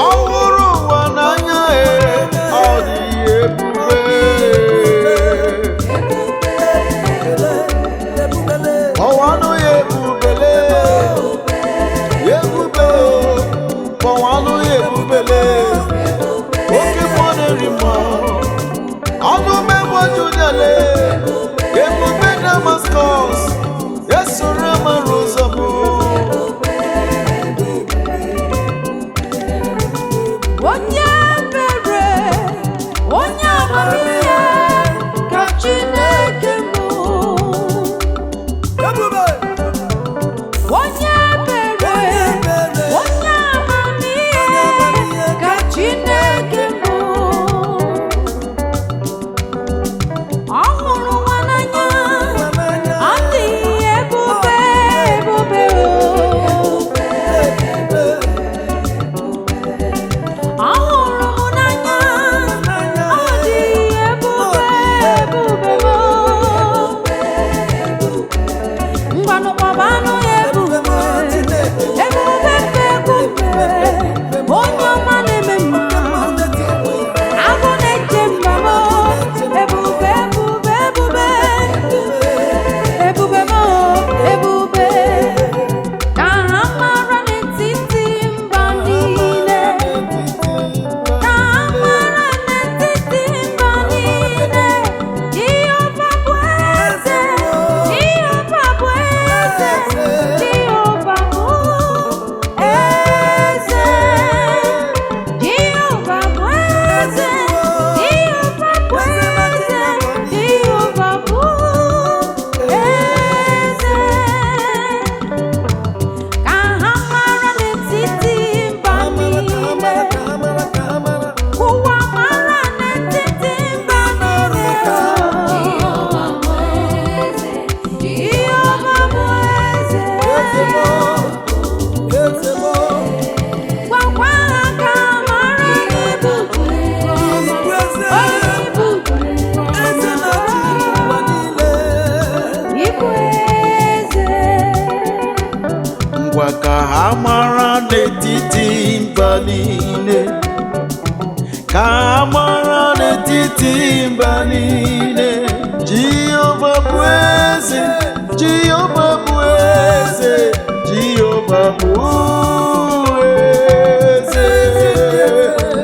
Ọ hụrụ ụwa n'anya, ee, ọ dị ebube. Kpọwanụ ya ebubele, ebube o, kpọwanụ ya ebubele. Oke mmụọ na-eri mmụọ, ọnụ mmegbu Judale, ebube Damaskọs, esoro amara ụzọ bụ. Onye ebere, onye amamihe ka Chineke bụ. Onye ebere, onye amamihe ka Chineke bụ. Ọ hụrụ ụwa n'anya, adịghị ebube ebube o. Ọ hụrụ m n'anya, ọ dị ebube ebube m. Ngwanụ kpọbanụ ya ebube, ebube ebube, onye ọma na-eme mma, agụ na-eche mba m, ebube ebube ebube, ebube m, ebube. Ka ha mara n'etiti mba niile. Ka ha mara n'etiti mba niile, Jehova bụ eze, Jehova bụ eze, Jehova bụ eze. Jehova bụ eze, Jehova bụ eze, Jehova bụ eze. Ka ha mara n'etiti mba niile. Ụwa mara n'etiti mba niile. Jehova bụ eze. Gwakwa ha ka ha mara n'ịbụ Onye bụ Ịbụ eze. Ngwa ka ha mara n'etiti mba niile, ka ha mara n'etiti mba niile, Jehova bụ eze, Jehova bụ eze, Jehova bụ eze.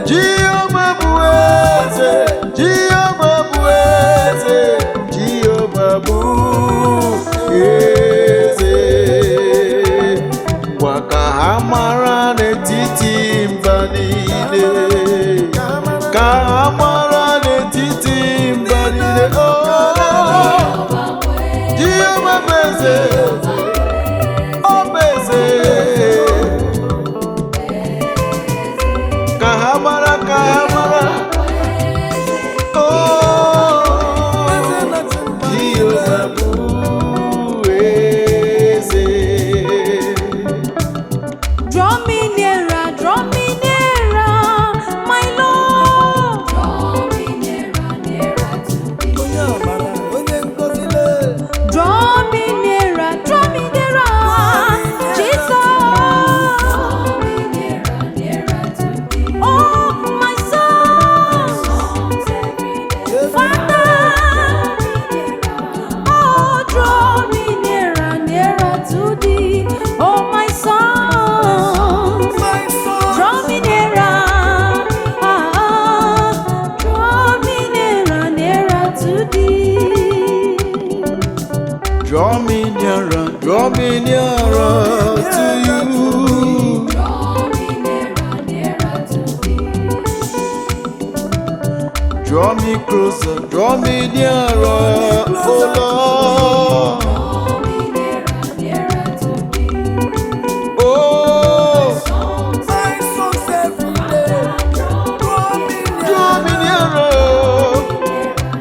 Jehova bụ eze, Jehova bụ eze, Jehova bụ eze. Ngwa ka ha mara n'etiti mba niile, ka ha mara n'etiti mba niile, oh, Jehova bụ eze, ọ bụ eze. Ka ha mara, ka ha mara, oh, Jehova bụ eze. Draw me nearer, draw me nearer, my Lord. Draw me nearer to you. Draw me nearer, nearer to thee. Draw me closer, draw me nearer, oh Lord. Draw me nearer, nearer to thee. Oh, Songs My songs every day. draw Draw me draw me nearer.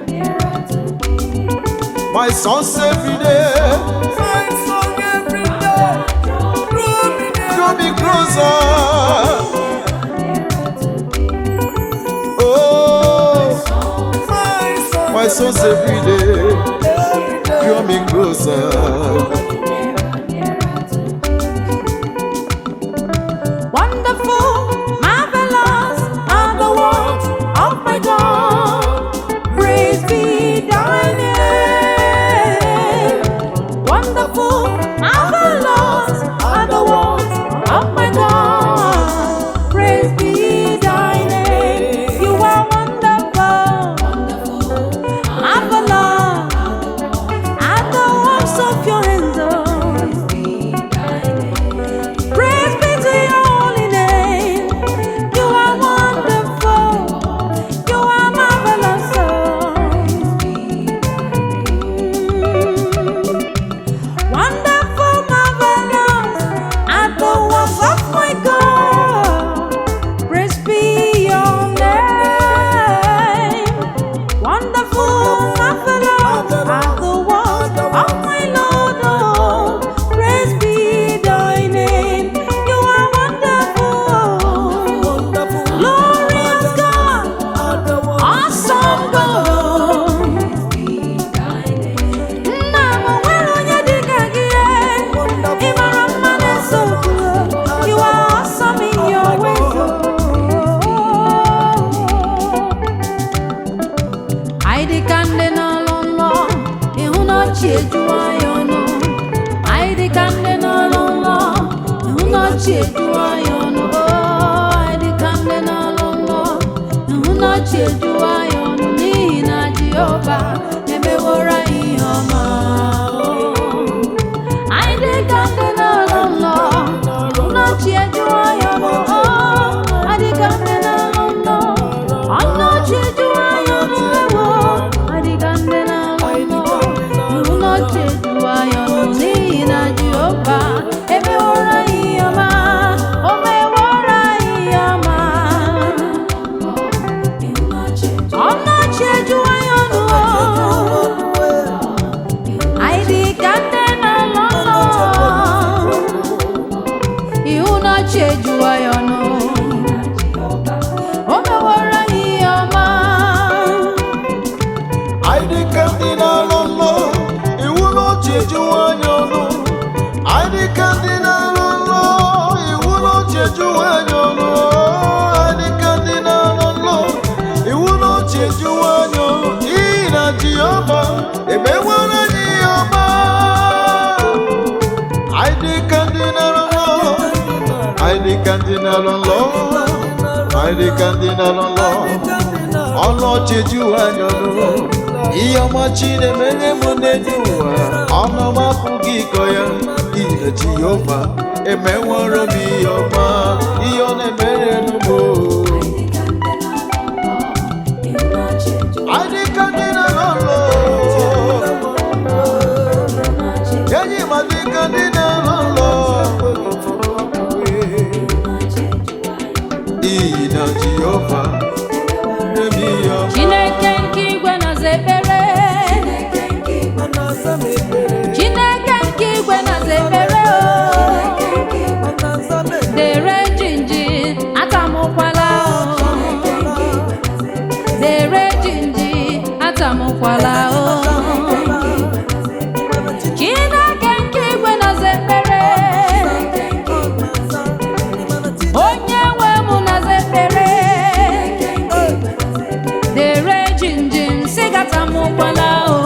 nearer, nearer to thee. My sons every day, My song every day. Draw Draw me near. draw me closer. nearer to thee. Oh, Songs My song my sons every day, every day. draw me closer. nearer, nearer to thee. Wonderful, marvelous are the works of my God. Praise be thy name. Wonderful, marvelous are the works of my God. Praise be thy name. You are wonderful, marvelous are the works of your hands. Oh. Praise be to your holy name. You are wonderful. You are marvelous. Oh. Wonderful, marvelous are the works of my God. Praise be your name. Wonderful, marvelous are the works of my Lord. Oh, praise be thy name. You are wonderful, Wonderful. glorious God, Are the ones. awesome God. Nna m nwere onye dị ka gị, ị mara mma na-eso okwu. You are awesome in your ways. Oh. Anyị dị ka ndị na-alọ nlọ, ịhụ na ọchị ejuwa ya ọnụ. Anyị dị ka ndị na-alọ nlọ, ịhụ na ọchị ejuwa ya ọnụ. Oh, anyị dị ka ndị na-alọ nlọ, ịhụ na ọchị ejuwa ya ọnụ. N'ihi na Jehova emeworo anyị ihe ọma. Oh, anyị dị ka ndị na-alọ nlọ, ịhụ na ọchị ejuwa ya ọnụ. Oh, anyị dị ka ndị na-alọ nlọ, ọnụ ọchị ejuwa ya ọnụ. Ewo, anyị dị ka ndị na-alọ nlọ, ịhụ na ọchị ejuwa ya ọnụ. N'ihi na Jehova emeworo anyị ihe ọma, o meworo anyị ihe ọma. Ọnụ ọchị ejuwa ya ọnụ. Anyị dị ka ndị na-alọ nlọ, ịhụ na ọchị ejuwa ya ọnụ. O meworo anyị ihe ọma. Anyị dị ka ndị na-alọ nlọ, iwu n'oche ejuwa anya ọnụ. Anyị dị ka ndị na-alọ nlọ, iwu n'oche ejuwa anya ọnụ. Anyị dị ka ndị na-alọ nlọ, iwu n'oche ejuwa anya ọnụ. N'ihi na Jehova emeworo anyị ihe ọma. Anyị dị ka ndị na-alọ nlọ, anyị dị ka ndị na-alọ nlọ, anyị dị ka ndị na-alọ nlọ. Ọnụ ọchị ejuwa anya ọnụ. Ihe ọma chi na-emere m n'elu ụwa, ọnụ m apụghị ịkọ ya. N'ihi na Jehova emeworo m ihe ọma, ihe ọ na-emere m. Anyị dị ka ndị na-alọ nlọ, enyi m adị ka ndị na-alọ nlọ. N'ihi na Jehova mere m ihe ọma. Chineke nke igwe na-aza ekpere. Chineke nke igwe na-aza ekpere o. Dere jinji atamụkwala o. Dere jinji atamụkwala o. Chineke nke igwe na-aza ekpere. Onye nwe m na-aza ekpere. Dere jinjin sị gatamụkwala o.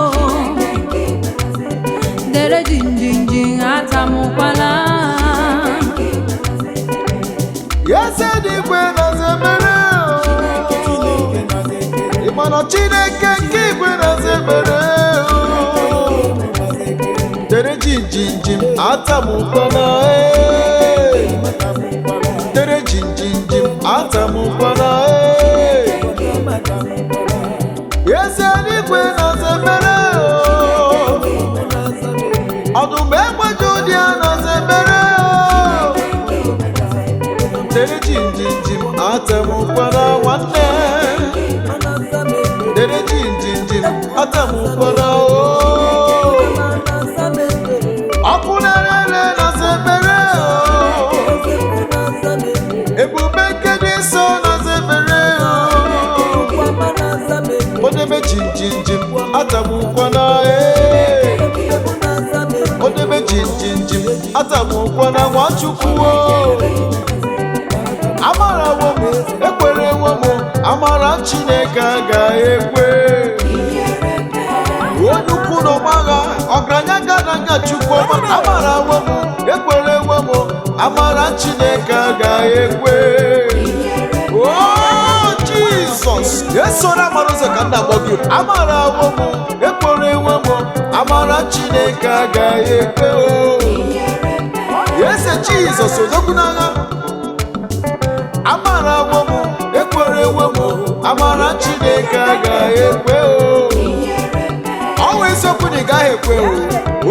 Dere jinjinjin atamụkwala. Eze dị igwe na-aza ekpere o. Ị ma na Chineke nke igwe na-aza ekpere o. Dere Jinjinjim atamukwana ee. Dere jinjinjim atamukwana ee. Eze eluigwe na-aza ekpere o. Ọdụm egbe Judia na-aza ekpere o. Dere jinjinjim atamukwana nwanne. Dere jinjinjim atamukwana o. Ọkụ na-ere na-aza ekpere o. Ebube nke dị nsọ na-aza ekpere o. Odebe jinjinjim atagbukwana ee. Odebe jinjinjim atagbukwana Nwachukwu o. Amarawo m, ekwerewo m, amara Chineke agaghị ekwe. Onye ukwu na ọgbagha, ọgaranya gana Chukwu ọma. Amarawo m, ekwerewo m, amara Chineke agaghị ekwe. Oh, Jizọs, esoro amara ụzọ ka m na-akpọ gị. Amarawo m, ekwerewo m, amara Chineke agaghị ekwe o. Eze Jizọs odogwu n'agha. Amarawo m, ekwerewo m, amara Chineke agaghị ekwe o. Ọ wụ eziokwu na ị gaghị ekwe o.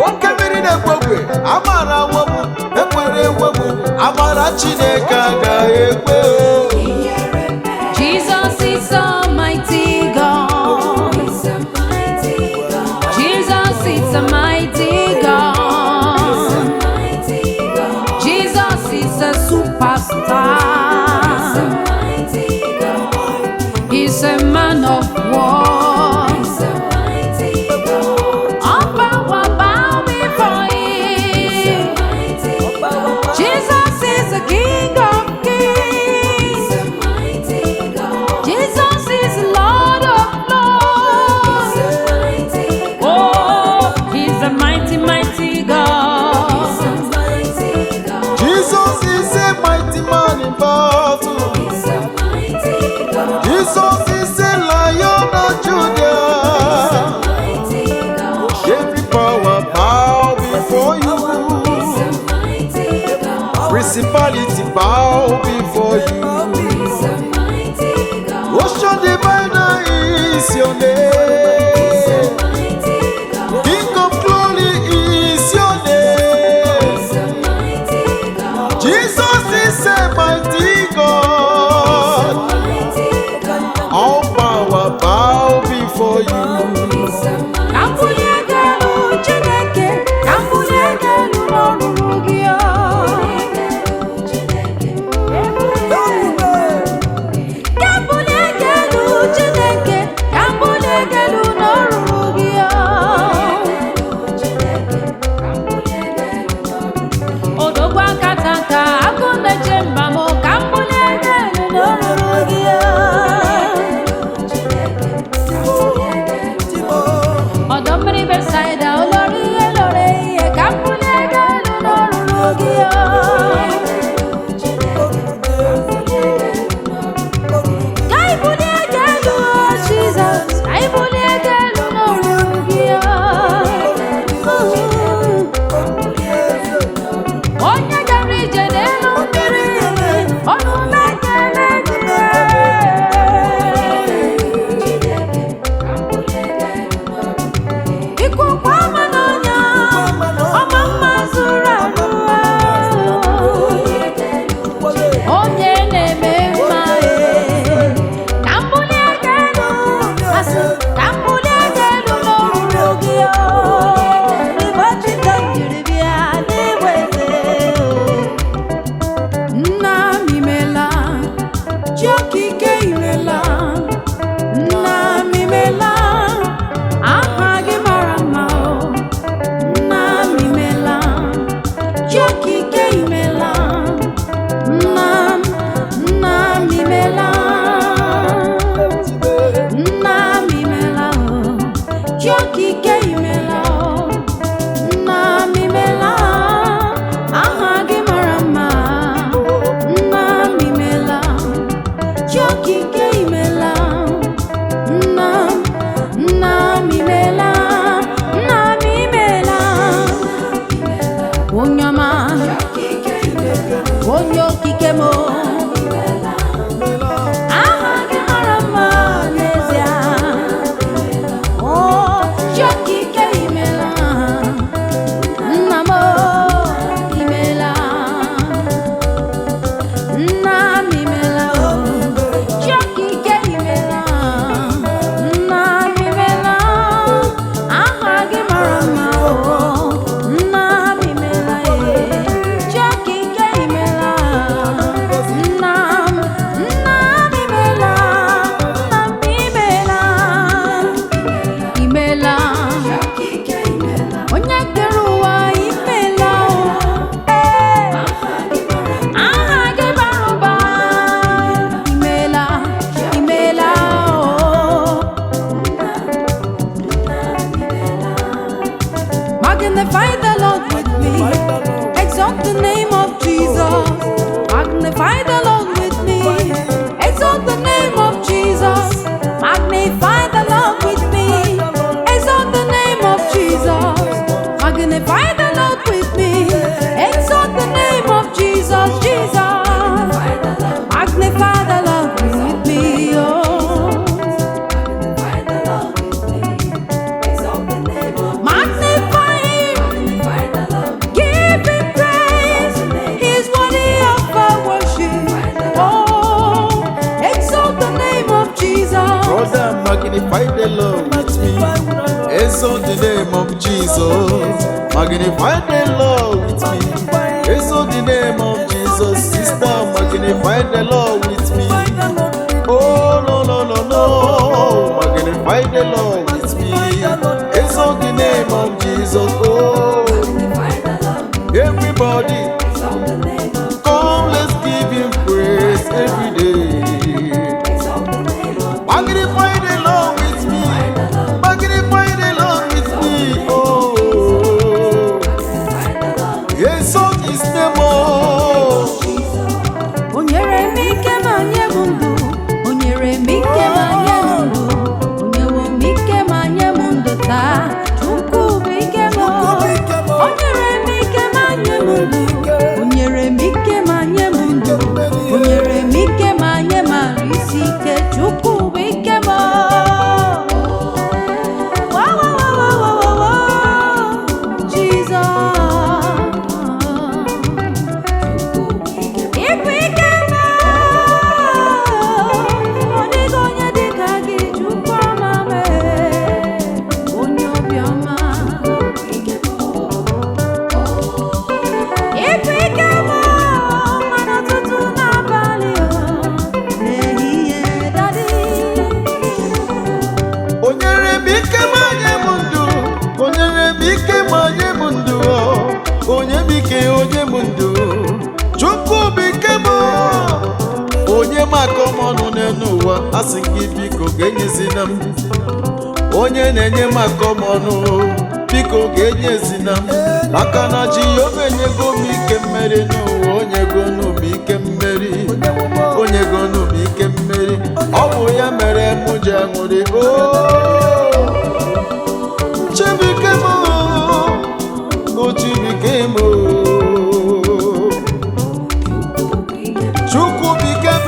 Oke mmiri na-ekwe ogwe, amarawo m, ekwerewo m, amara Chineke agaghị ekwe o. Jesus is a mighty God. Jesus is a mighty God. Jesus is a superstar. He's a man of war. All power bow before him. Jesus is the King of kings. Jesus is Lord of lords. Oh, he's a mighty, mighty God. Jesus is a mighty man in battle. Jesus is a lion of Judah. Every power bow before you. Principality bow before you. Ocean divider is your name. King of glory is your name. Jesus is a mighty God. All power bow before you. Ka m bulie gị elu, Chineke, ka m bulie gị elu n'ọrụrụ gị o. Ka m bulie gị elu, Chineke, ka m bulie gị elu n'ọrụrụ gị o. Odogwu akataka, agụ na-eche mba m, ka m bulie gị elu n'ọrụrụ gị o. Ọ̀dọ́ mmiri Betsaida, olórí elóore ihe, ka m bulie gị elu n'ọrụrụ gị o. Ka anyị bulie gị elu, o Jizọs, ka anyị bulie gị elu n'ọrụrụ gị o. Onye gara ije n'elu mmiri, ọnụ m ekele gị. Ikuku ama n'ọnya, ọma mma zuru arụ. Onye na-eme mma e, ka m bulie gị elu, asị, ka m bulie gị elu n'ọrụrụ gị o. Ụbọchị ka m jiri bịa n'igwe eze o. Nna m imela, Chi okike imela, nna m imela, aha gị mara mma o. Nna m imela, Chi okike imela, nna m, nna m imela, nna m imela o. Chi okike imela o. Nna m imela, aha gị mara mma. Nna m imela, Chi okike imela, nna m, nna m imela, nna m imela, Magnify the Lord with me. Exalt the name of Jesus. Magnify the Lord with me. Exalt the name of Jesus. Magnify the Lord with me. Exalt the name of Jesus. Magnify the Lord with me. Exalt the name of Jesus. Jesus. Magnify the Lord with me. Oh. Magnify him. Give him praise. He's worthy of our worship. Oh, exalt the name of Jesus. Brother, magnify the Lord with me. Exalt the name of Jesus. Magnify the Lord with me. Exalt the name of Jesus. Sister, magnify the Lord with me. Oh, no, no, no, no. Magnify the Lord with me. Exalt the name of Jesus. Oh, everybody, come, let's give him praise every day. Magnify the Lord with me. Magnify the Lord with me. Oh, exalt his name. Oh, O nyere m ike ma nye m ndụ. O nyere m ike ma nye m ndụ. O nyewo m ike ma nye m ndụ taa. Chukwu bụ ike m. O nyere m ike ma nye m ndụ. O nyere m ike ma nye m ndụ. O nyere m ike ma nye m arụ isi ike. Chukwu bụ ike m. Wa, wa, wa, wa, wa, wa, wa. Jizọs. Ịbụ ike m, ọ dịghị onye dị ka gị, Chukwu ọma m, onye obiọma. Ịbụ ike m, ma n'ụtụtụ n'abalị, n'ehihie dadị. O nyere m ike ma nye m ndụ. O nyere m ike ma nye m ndụ. Onye m ike, onye m ndụ. Chukwu bụ ike m. Onye m akọ m ọnụ n'elu ụwa, asị gị biko ga-enyezina m. Onye na-enye m akọ m ọnụ, biko ga-enyezina m. Maka na Jehova enyego m ike mmeri n'ụwa, onyego nụ m ike mmeri. Onyego nụ m ike mmeri. Ọ bụ ya mere m ji aṅụrị. Oo, Chibuike m, o Chibuike m, Chukwu bụ ike m,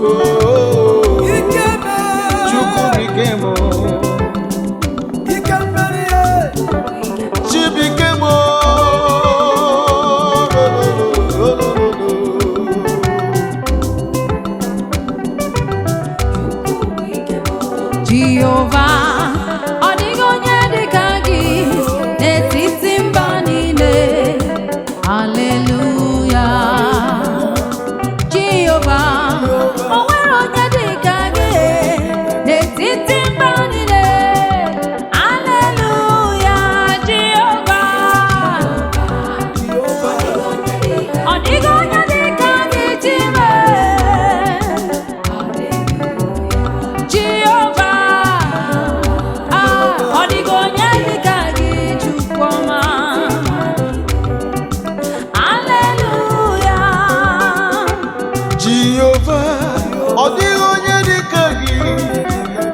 oo, Chukwu bụ ike m, Chibuike m, Jehova, ọ dịghị onye dị ka gị n'etiti mba niile. Haleluya. Jehova, o nwere onye dị ka gị n'etiti mba niile. Haleluya, Jehova. Ọ dịghị onye dị ka gị, Chime. Jehova, ah, ọ dịghị onye dị ka gị, Chukwu ọma. Haleluya. Jehova, ọ dịghị onye dị ka gị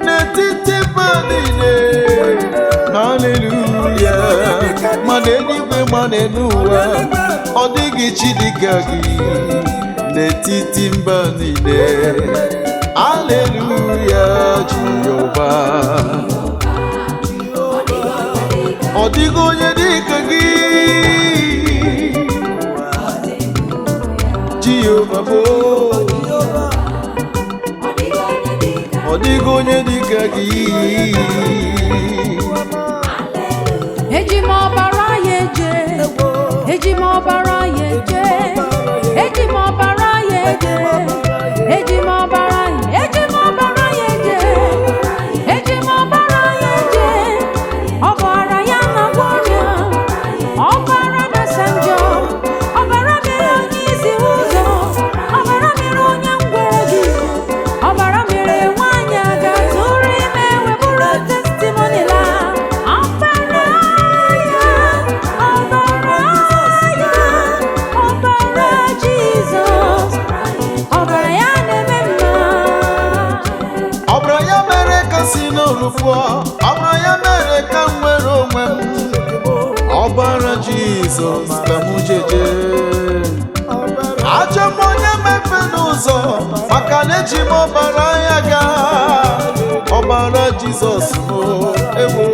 n'etiti mba niile. Haleluya. Ma n'eluigwe ma n'elu ụwa, ọ dịghị chi dị ka gị n'etiti mba niile. Haleluya, Jehova. Ọ dịghị onye dị ka gị. Jehova bụ ọ dịghị onye dị ka gị. Eji m ọbara ya eje, eji m ọbara ya eje, eji m ọbara ya eje, eji m ọbara ya, eji m ọbara ya eje, eji m ọbara ya eje, ọbara ya na-agwọ ọrịa, ọbara na-asa njọ, ọbara mere onye isi ụzọ, ọbara mere onye ngwọrọ gị, ọbara mere nwaanyị aga tụrụ ime wee bụrụ testimony la, ọbara. si n'oru pụọ. Ọbara ya mere ka m nwere onwe m. Ọbara Jizọs ka m jeje. Achọ m onye mefe n'ụzọ maka na eji m ọbara ya gaa. Ọbara Jizọs m, ewo,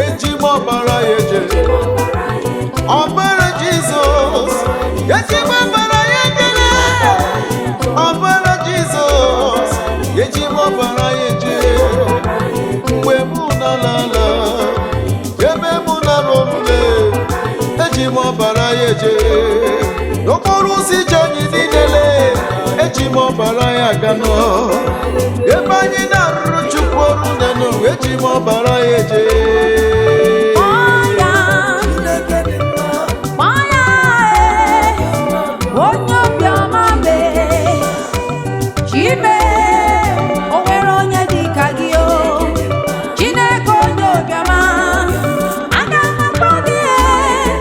eji m ọbara ya eje. Ọbara Jizọs, eji m ọbara ya ejele. Ọbara Jizọs, eji m ọbara ya eje. Mgbe mụ na-alala, ebe mụ na-arụ ọrụ, eji m ọbara ya eje. N'okporo ụzọ ije anyị niile, eji m ọbara ya aga nọ. Ebe anyị na-arụrụ Chukwu ọrụ nenụ, eji m ọbara ya eje. Ọya, ọya, ee, onye obiọma mee. Chime, o nwere onye dị ka gị o. Chineke onye obiọma, aga m akpọ gị ee.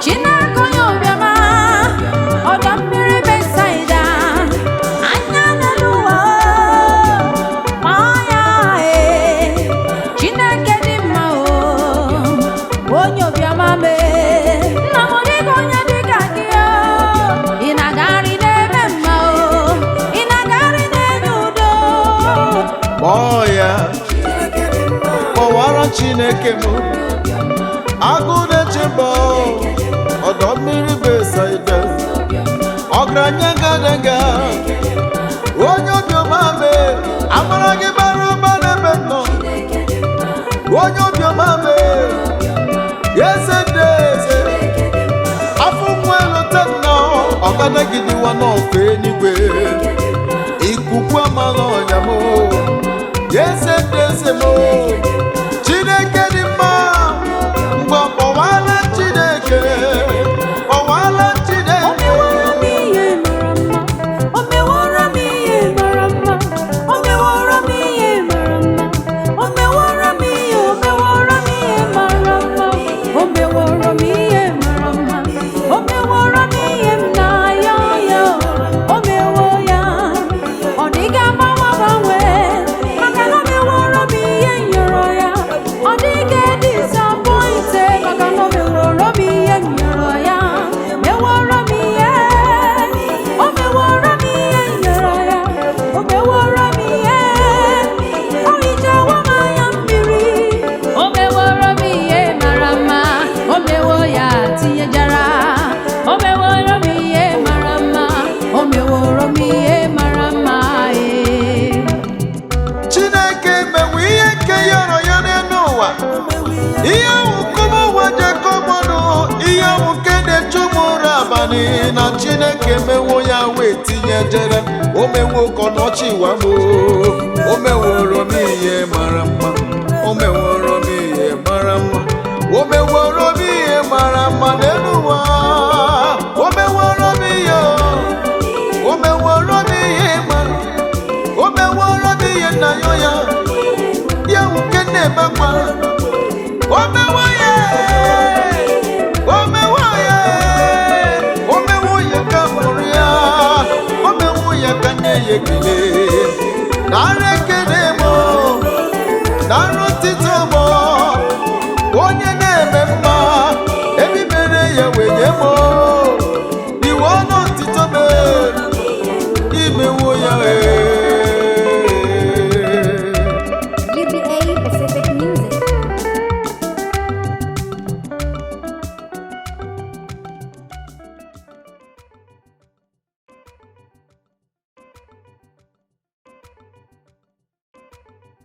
Chineke onye obiọma, ọdọ mmiri Betsaida, anya n'elu ụwa o. Ọya, ee, Chineke dị mma o, onye obiọma mee. Nna m, ọ dịghị onye dị ka gị o. Ị na-agagharị n'ebe mma o, ị na-agagharị na-enye udo. Kpọọ ya, kpọwara Chineke m, agụ na-eche mba, ọdọ mmiri Betsaida, ọgaranya gadaga, onye obiọma mee. Amara gị bara ụba n'ebe m nọ. Onye obiọma mee, eze ndị eze, afọ nwa elota nnọọ, ọgadagidiwa n'ọkụ eluigwe, ikuku amaghị ọnya m. Eze ndị eze m, Chineke dị mma. Mgbe kpọwala Chineke, kpọwala Chineke. O meworo m ihe mara mma, o meworo m ihe mara mma, o meworo m ihe, o meworo m ihe mara mma, o meworo m ihe mara mma, o meworo m ihe m na-ayọ ya, o mewo ya, ọ dịghị agbanwe agbanwe, maka na o meworo m ihe m yọrọ ya, ọ dịghị disappointe, maka na o meworo m ihe m yọrọ ya, meworo m ihe. O meworo m ihe m yọrọ ya, o meworo m ihe, o hichawo m anya mmiri. O meworo m ihe mara mma, o mewo ya tinyejara. O meworo m ihe mara mma, o meworo m ihe mara mma ee. Chineke mewe ihe nke yọrọ ya n'elu ụwa. Ihe ahụ kụba ụwa jekọbọnụ, ihe ahụ nke na-echu m ụra abalị na Chineke mewo ya wee tinye jere. O mewo ka ọnọchi wa m. O meworo m ihe mara mma, o meworo m ihe mara mma, o meworo m ihe mara mma n'elu ụwa. O meworo m ihe, o meworo m ihe mara, o meworo m ihe nna ya ya ya nke na-emekwa. O mewo ya, o mewo ya, o mewo ya ka mụrụ ya, o mewo ya ka nye ya ekele. Nara ekele m, nara otito m, onye na-eme mma, ebi mere ya wee nye m.